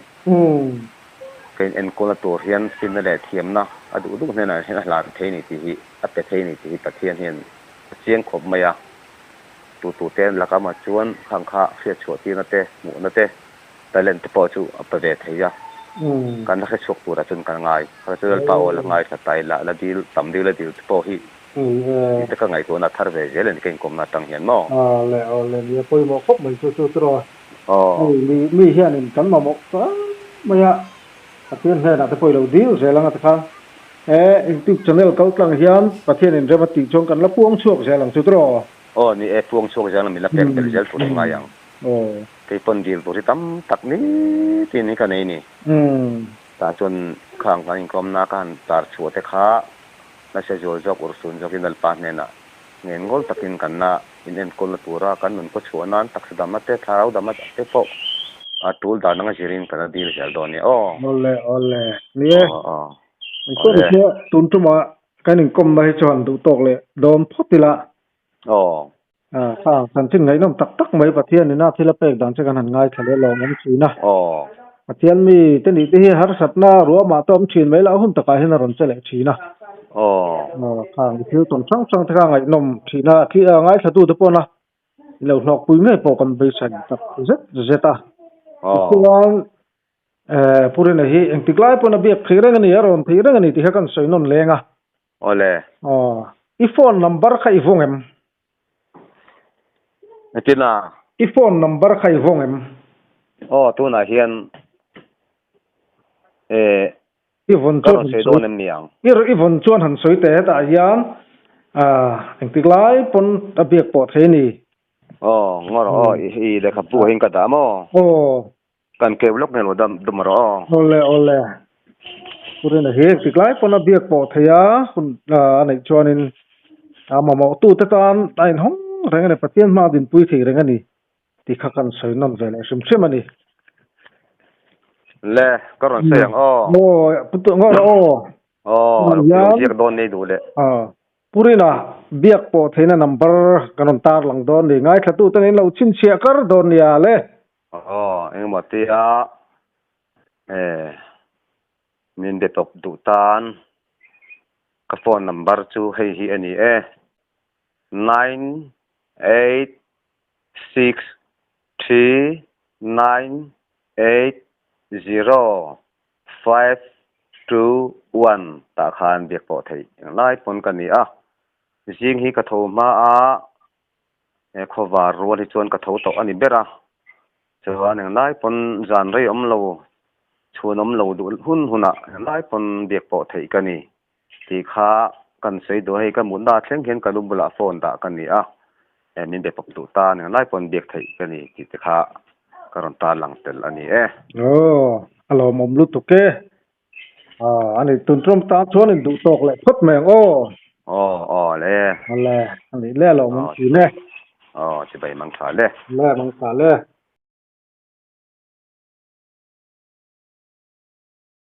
Ka in enkawlna tur hian finna leh thiamna a duh duh hnenah hian a hlan thei a ni tih hi, a pe thei a ni tih hi Pathian hian a chiang khawp mai a. Tu tu te laka mah chuan khang kha hriat chhuah tirna te, hmuhna te, talent te pawh chu a pe ve thei a. Kan la hre chhuak turah chuan kan ngai. Kha chu Lalpa aw la ngaithla ta ila, la dil tam deuh la dil te pawh hi tih te ka ngaihtuahna a thar ve zel a ni ka inkawmna atang hian maw? Aw le, aw le, nia pawimawh khawp mai chu chu chu rawh. Mi mi hianin kan mamawh ta mai a, Pathian hnenah te pawh i lo dil zel ang a ti kha. He YouTube channel kal tlang hian Pathianin rem a tih chuan kan la puang chhuak zel ang chu tiraw? Aw ni e, puang chhuak zel ang min la pek belh zel tur ngai ang. Kei pawn dil tur hi tam tak ni tin hi ka nei ni. Tah chuan khang kan inkawmna ka han tar chhuah te kha nasa zual zawk urhsun zawkin Lalpa hnenah ngen ngawl takin kan la in enkawlna tura kan nun khaw chhuah nan taksa damna te thlarau damna te pawh a tul dan anga zirin kan la dil zel dawn nia aw. Awle awle ni e. Engpawh ni se tun tumah kan inkawmna hi chuan duh tawk leh dawn phawt ila. Aw. Kha chanchin ngaihnawm tak tak mai Pathian ina thil a pek dan che kan han ngaithla leh lawm awm thin a. Aw. Pathian mi te nih te hi harsatna ruahmah te awm thin mai lah hun takah hian a rawn che leh thin a. Aw. Aw kha thil tawn hrang hrang te kha ngaihnawm thin a, khi ngaithla tu te pawh na lo hlawkpui ngei pawh kan beisai tak zet zet a. Aw. Tichuan Purina hi engtik lai pawn a biak thei reng a ni, a rawn thei reng a ni tih kha kan sawi nawn leng a. Awle. Aw, i phone number kha i vawng em? Engtin a? I phone number kha i vawng em? Aw, tunah hian eh I vawn ka chuan rawn han sawi sawi dawn em ni ang? I i vawn chuan han sawi teh hetah hian ah engtik lai pawn a biak pawh thei a ni. Aw, ngaw rawh aw, i lehkhabu ah hian ka dah maw? Aw. Kan keu lawk nge lo dam dum rawh aw. Awle awle. Purina hi engtik lai pawn a biak pawh thei a, hun a neih chuanin a mamawh tu te tan a inhawng reng a ni, Pathian hma a dinpui thei reng a ni tih kha kan sawi nawn ve leh hrim hrim a ni. Le, ka rawn sawi ang aw. Aw, pu ngawh rawh aw. Aw, a lo ziak dawn nei duh leh. Aw, Purina biak pawh theihna number kan rawn tarlang dawn ni. Ngaithlatute nen lo chhinchhiah kar dawn nia le. Aw, engemaw tia eh min be tawp duh tan ka phone number chu hei hi a ni e, 9 8 6 3 9 8 0 5 2 1 tah khan biak pawh theih englai pawn ka ni a, zing hi ka tho hma a. He khawvar rual hi chuan ka tho tawh a ni ber a, chuan englai pawn zan rei awm lo, chhun awm lo duh hun hunah englai pawn biak pawh theih ka ni tih kha kan sawi duh a, hei ka mutna thleng hian ka lu bulah phone dah ka ni a, he min be pawp duh tan englai pawn biak theih ka ni tih te kha ka rawn tarlang tel a ni e. Aw, a lawmawm lutuk e. A ni, tun tum tan chuan in duh tawk leh phawt mai ang aw. Aw, aw le. Awle, a nih le alawm an thin e. Aw, chibai mang tha le. Le, mang tha le.